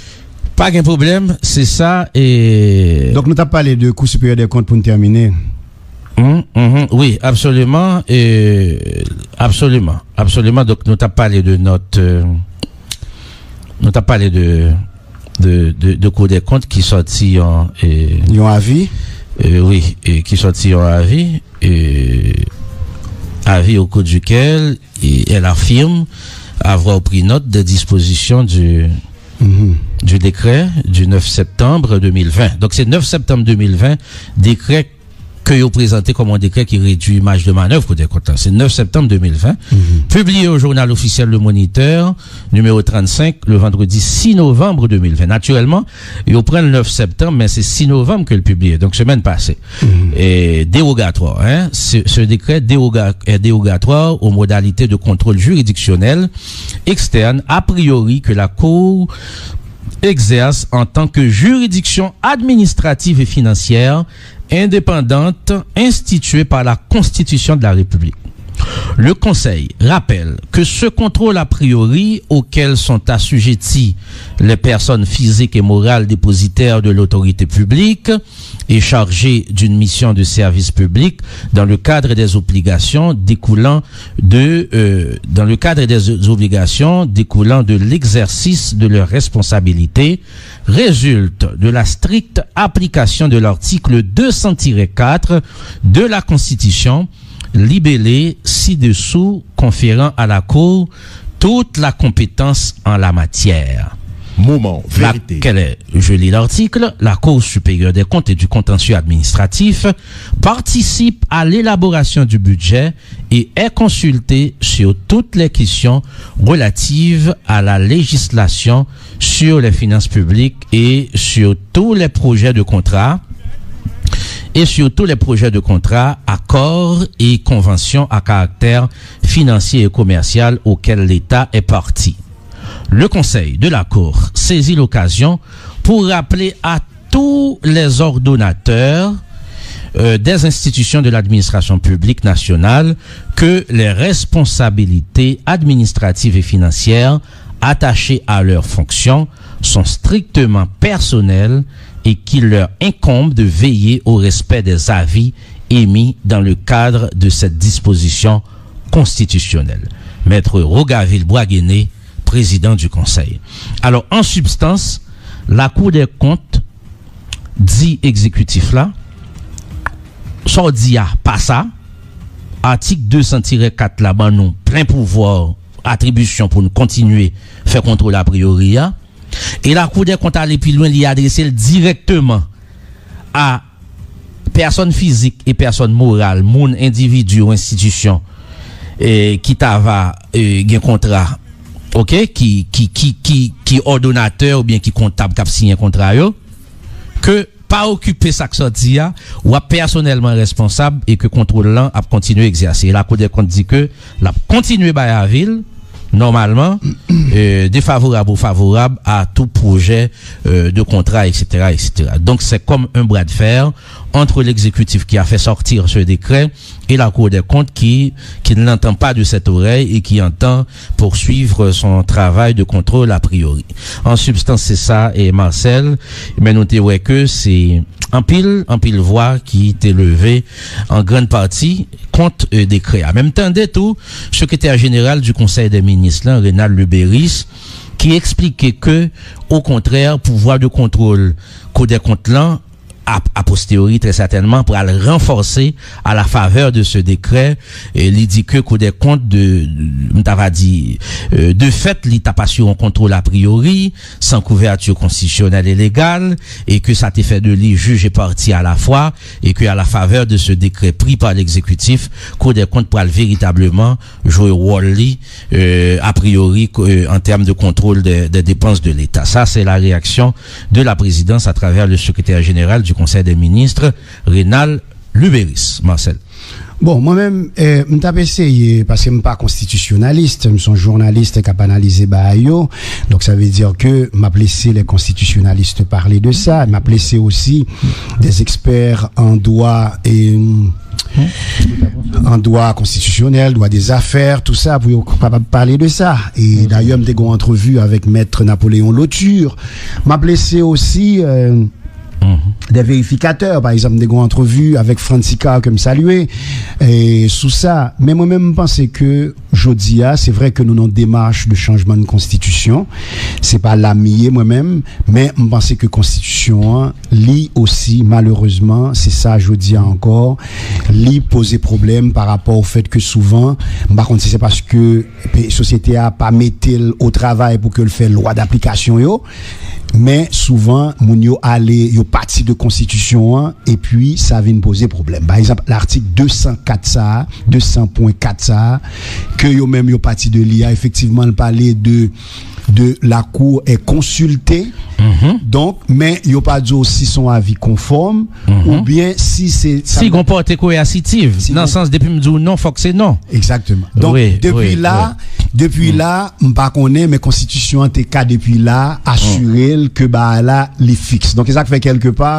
Pa gen pwoblèm, se sa, e. Donk, nou t ap pale de Cour supérieure des comptes pou n tèmine. Mhm, mhm. Wi, absoliman, e, absoliman, absoliman. Donk, nou t ap pale de nòt, e, nou t ap pale de, de, de, de Cour des comptes ki sòti yon, e, yon avi? E, wi, e, ki sòti yon avi, e, avis au cours duquel, e, elle affirme avoir pris note des dispositions du, du décret du neuf septembre deux mille vingt. Donk, se nèf septanm de mil ven, dekrè ke yo prezante kòm yon dekrè ki redui maj de manèv Kou dè kont la. Se nèf septanm de mil ven, pibliye o jounal ofisyèl Le Moniteur, nimewo trannsenk, le vandredi sis novanm de mil ven. Natirèlman, yo pran l nèf septanm, men se sis novanm ke l pibliye, donk semèn pase. E, dérogatoire, hein, ce, ce décret déroga-, est dérogatoire aux modalités de contrôle juridictionnel externe, a priori, que la Cour exerce en tant que juridiction administrative et financière indépendante instituée par la Constitution de la République. Le Conseil rappelle que ce contrôle a priori auquel sont assujetties les personnes physiques et morales dépositaires de l'autorité publique et chargées d'une mission de service public dans le cadre des obligations découlant de, euh, dans le cadre des obligations découlant de l'exercice de leurs responsabilités résulte de la stricte application de l'article deux cents tiret quatre de la Constitution, libellé ci-dessous, conférant à la Cour toute la compétence en la matière. Moment vérité. Laquelle est, je lis l'article, la Cour supérieure des comptes et du contentieux administratif participe à l'élaboration du budget et est consultée sur toutes les questions relatives à la législation sur les finances publiques et sur tous les projets de contrat et sur tous les projets de contrat, accords et conventions à caractère financier et commercial auxquels l'État est partie. Le Conseil de la Cour saisit l'occasion pour rappeler à tous les ordonnateurs, euh, des institutions de l'administration publique nationale que les responsabilités administratives et financières attachées à leurs fonctions sont strictement personnelles et qu'il leur incombe de veiller au respect des avis émis dans le cadre de cette disposition constitutionnelle. Maître Rogavil Boisguéné, président du Conseil. Alò, an sibstans, Lakou dè Kont di egzekitif la, sa w di a pa sa, atik de san tirè kat la ban nou plen pouvwa, atribisyon pou n kontinye fè kontwòl apriyori a. E Lakou dè Kont ale pi lwen, li adrese l dirèkteman a pèsòn fizik e pèsòn moral, moun, endividi ou enstitisyon, e, ki ta va, e, gen kontra, oke, ki, ki, ki, ki, ki òdonatè oubyen ki kontab k ap siyen kontra yo, ke pa okipe sa k sòti a, w ap pèsonèlman responsab e ke kontwòl lan ap kontinye egzèse. E Lakou dè Kont di ke l ap kontinye bay avi l, nòmalman, euh, défavorable ou favorable à tout projet, euh, de contrat, et cetera, et cetera. Donc, c'est comme un bras de fer entre l'exécutif qui a fait sortir ce décret et la Cour des comptes qui, qui ne l'entend pas de cette oreille et qui entend poursuivre son travail de contrôle a priori. An sibstans, se sa, e Marcel, men nou te wè ke se anpil, anpil vwa ki te leve an grann pati kont, e, dekrè a. Men m tande tou, sekretè jeneral di Konsèy dè Minis lan, Renald Luberice, ki eksplike ke, okontrè, pouvwa de kontwòl Kou dè Kont lan, a, a posteriori, trè sètènman, pral ranfòse à la faveur de ce décret. E li di ke Kou dè Kont, de, m ta va di, e, de fèt, li t ap asire yon kontwòl a priori, sans couverture constitutionnelle et légale, e ke sa te fè de li juge et partie à la fois, e ke à la faveur de ce décret pris par l'exécutif, Kou dè Kont pral veritableman jwe wòl li, e, a priori, ko-, e, an tèm de kontwòl de, de depans de Leta. Sa, se la reyaksyon de la présidence à travers le secrétaire général du Conseil des ministres, Renald Luberice. Marcel. Bon, mwen menm, eh, m t ap eseye, paske m pa konstitisyonalis, m se yon jounalis k ap analize bagay yo. Donk, sa vle di ke m ap lese les constitutionnalistes parler de ça. M ap lese osi des experts en droit et, en droit constitutionnel, droit des affaires, tout ça, pou yo kapab pale de sa. E dayè, m te gen yon antrevi avèk Mèt Napoléon Lauture. M ap lese osi, euh, des vérificateurs, pa egzanp, m te gen yon antrevi avèk Frantzika ke m salye, e, sou sa. Men mwen menm, m panse ke jodi a, se vre ke nou nan demach de chanjman de konstitisyon. Se pa la m ye, mwen menm, men m panse ke konstitisyon an, li osi, malerezman, se sa jodi a ankò, li poze pwoblèm pa rapò au fait que souvan, m pa konn si se paske pe-, sosyete a pa mete l o travay pou ke l fè lwa daplikasyon yo, men souvan, moun yo ale, yo pati de konstitisyon an, epi sa vin poze pwoblèm. Pa egzanp, latik de san kat sa a, de san pwen kat sa a, ke yo menm yo pati de li a, efektivman, l pale de, de la Cour est consultée. Donk, men yo pa di w si se yon avi konfòm, oubyen si se, si gon pòte koersitiv, nan sans, depi m di w non, fòk se non. Egzakteman. Donk, depi la, depi la, m pa konnen, men konstitisyon an te ka depi la asire l ke bagay la, li fiks. Donk, e sa k fè kèlkepa,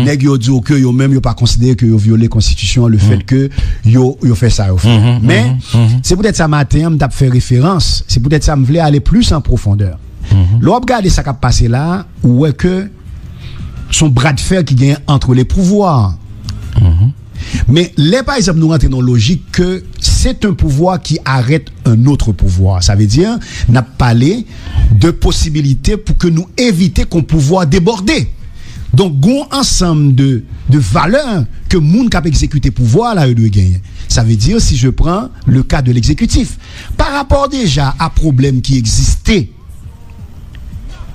nèg yo di w ke yo menm, yo pa konsidere ke yo vyole konstitisyon an, le fèt ke yo, yo fè sa yo fè. Men, se poutèt sa maten an, m t ap fè referans, se poutèt sa m vle ale plis an pwofondè. Lè w ap gade sa k ap pase la, ou wè ke se yon bra de fè ki genyen entre les pouvoirs. Men lè, pa egzanp, nou rantre nan lojik ke c'est un pouvoir qui arrête un autre pouvoir, sa vle di, n ap pale de posibilite pou ke nou evite ke yon pouvwa debòde. Donk, gon ansanm de, de valè ke moun k ap egzekite pouvwa la yo dwe genyen. Sa vle di, si je prends le cas de l'exécutif, pa rapò deja a pwoblèm ki egziste,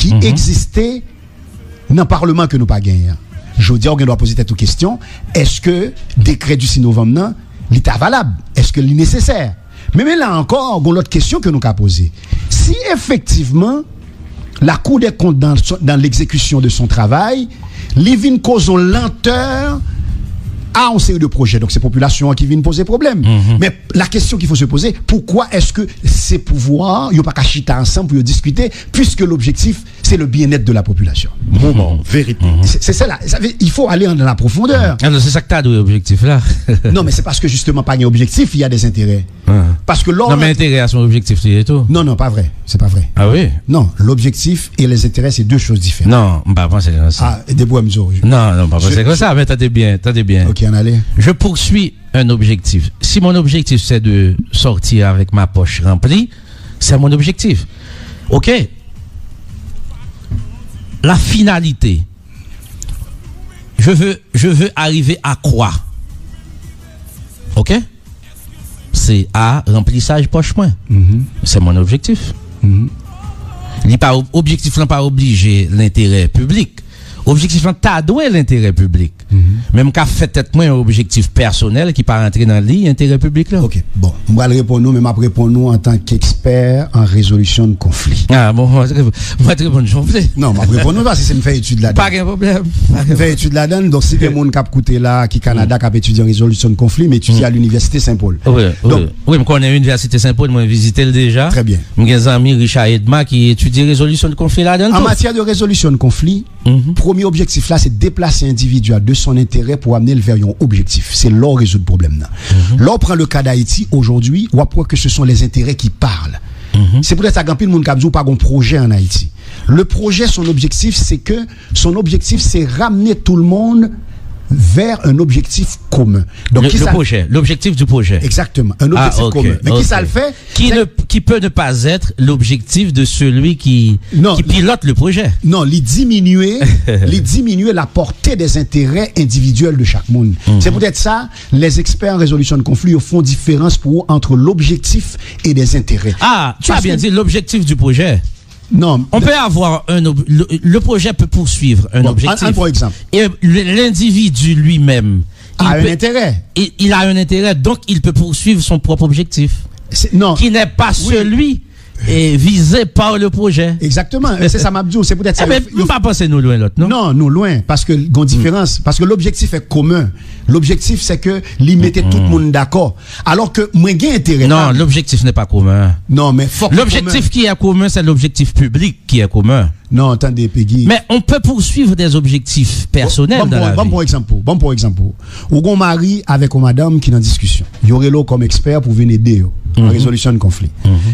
ki egziste nan palman ke nou pa genyen an. Jodi a, ou gen dwa poze tèt ou kesyon, èske dekrè di sis novanm nan, li ta valab? Èske li nesesè? Men, men la ankò, gon lòt kesyon ke nou ka poze. Si efektivman, la Cour des comptes, dans son, dans l'exécution de son travail, li vin koz yon lantè a yon seri de pwojè. Donk, se popilasyon an ki vin poze pwoblèm. Men la question qu'il faut se poser, pourquoi est-ce que ces pouvoirs, yo pa ka chita ansanm pou yo diskite, puisque l'objectif, c'est le bien-être de la population? Moment, vérité. C'est, c'est ça là. Ça veut, il faut aller dans la profondeur. Alò, se sa k ta dwe objektif la. Non, men se paske jisteman pa gen objektif, il y a des intérêts. Paske lò... Non, men enterè a se yon objektif li ye tou. Non, non, pa vre. Se pa vre. Ah wi? Non, l'objectif et les intérêts, c'est deux choses différentes. Non, m pa panse konsa. Ah, depi w wè m di w. Non, non, m pa panse konsa, men tande byen, tande byen. Ok, ann ale. Je poursuis un objectif. Si mon objectif c'est de sortir avec ma poche remplie, c'est mon objectif. Ok? La finalité. Je veux, je veux arriver à quoi? Ok? Se a ranplisaj pòch mwen. Se mon objektif. Li pa ob-, objektif lan pa oblije lenterè piblik. Objektif lan ta dwe lenterè piblik. Men m ka fè tèt mwen yon objektif pèsonèl ki pa rantre nan liy enterè piblik la. Ok, bon, m pral reponn ou, men m ap reponn ou antanke ekspè an rezolisyon de konfli. Ah, bon, mwen t reponn jan w vle. Non, m ap reponn ou paske se m fè etid ladan. Pa gen pwoblèm. M fè etid ladan, donk si gen moun k ap koute la, ki Kanada, k ap etidye an rezolisyon de konfli, m etidye a l'Université Saint-Paul. Wi, wi. Donk, wi, m konnen Inivèsite Senpòl, mwen vizite l deja. Trè byen. M gen zanmi Richard Edma ki etidye rezolisyon de konfli ladan l tou. An matyè de rezolisyon de konfli, premye objektif la, se deplase endividi a de son enterè pou amenn l vè yon objektif. Se la w rezoud pwoblèm nan. Lè w pran le ka Dayiti, aujourd'hui, w ap wè ke ce sont les intérêts qui parlent. Mhm. Se poutèt sa gen anpil moun k ap di w pa gon pwojè an Ayiti. Le projet, son objectif, c'est que son objectif, c'est ramener tout le monde vers un objectif commun. Donc, Le, qui le ça projet, l'objectif du projet. Exactement, un objectif Ah, ok, commun. Mais qui ok. ça le fait? Qui C'est- ne, qui peut ne pas être l'objectif de celui qui, Non, qui pilote le projet. Non, li diminye, li diminye la portée des intérêts individuels de chaque monde. C'est peut-être ça, les experts en résolution de conflit font différence pour eux entre l'objectif et des intérêts. Ah, tu as Parce bien que- dit, l'objectif du projet. Non, On peut avoir un ob- le, le projet peut poursuivre un Bon, objectif. an- an pran egzanp. Et le- l'individu lui-même, il A un peut- intérêt. il, il a un intérêt, donc il peut poursuivre son propre objectif, C'est- non. Qui n'est pas celui eh, visé par le projet. Exactement. Se sa m ap di w, se poutèt sa. Eh ben, yo- yo- m pa panse nou lwen lòt, non? Non, nou lwen, paske gon diferans, paske l'objectif est commun. L'objectif, c'est que li mete tout moun d'accord. Alors que mwen gen intérêt. Non, l'objectif n'est pas commun. Non, mais fok L'objectif qui est commun, c'est l'objectif public qui est commun. Non, tande, Peggy. Mais on peut poursuivre des objectifs personnels Bon, dans bon, la bon, vie. Bon, exemple, bon, exemple. Ou gon mari avec une madame qui dans discussion. Yo rele w comme expert pour venir aider yo en résolution de conflit.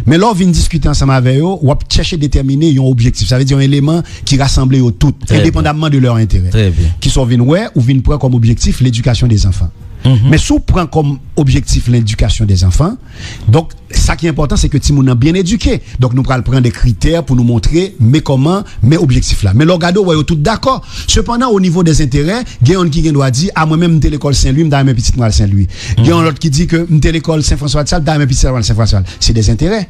Mais là, on vient discuter ensemble avec yo, ou ap chercher à déterminer un objectif. Ça veut dire un élément qui rassemble yo tout, Très indépendamment de leur intérêt. Très bien. Qui sont venus ouais, ou venir prendre comme objectif l'éducation des enfants. Men si w pran kòm objektif ledikasyon dèzanfan, donk, sa ki enpòtan, se ke timoun nan byen edike. Donk, nou pral pran de kritè pou nou montre, men kòman, men objektif la. Men lè w gade, w wè yo tout dakò. Sepandan, o nivo dèzenterè, gen yonn ki gen dwa di, a, mwen menm, m te lekòl Sen Lwi, m ta renmen pitit mwen al Sen Lwi. Gen yon lòt ki di ke m te lekòl Sen Franswa de Sal, m ta renmen pitit mwen al Sen Franswa. Se dèzenterè.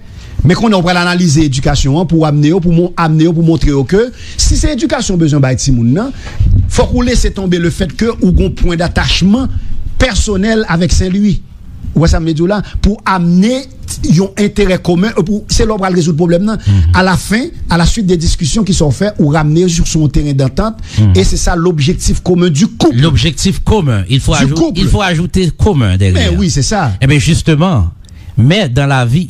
Men konnen w pral analize edikasyon an pou amne yo, pou amne yo, pou montre yo ke si se edikasyon w bezwen bay timoun nan, fòk ou lese tonbe le fèt ke ou gon pwen datachman pèsonèl avèk Sen Lwi. Ou wè sa m vle di w la? Pou amne yon enterè komen, pou, se lè w pral rezoud pwoblèm nan. A la fen, a la suit de diskisyon ki sa w fè, ou ramne yo sou yon teren dantant, e se sa l'objectif commun du couple. L'objectif commun. Il faut, Du ajou- couple. Il faut ajouter commun derrière. Ben oui, c'est ça. Eh bien, justement, mais dans la vie,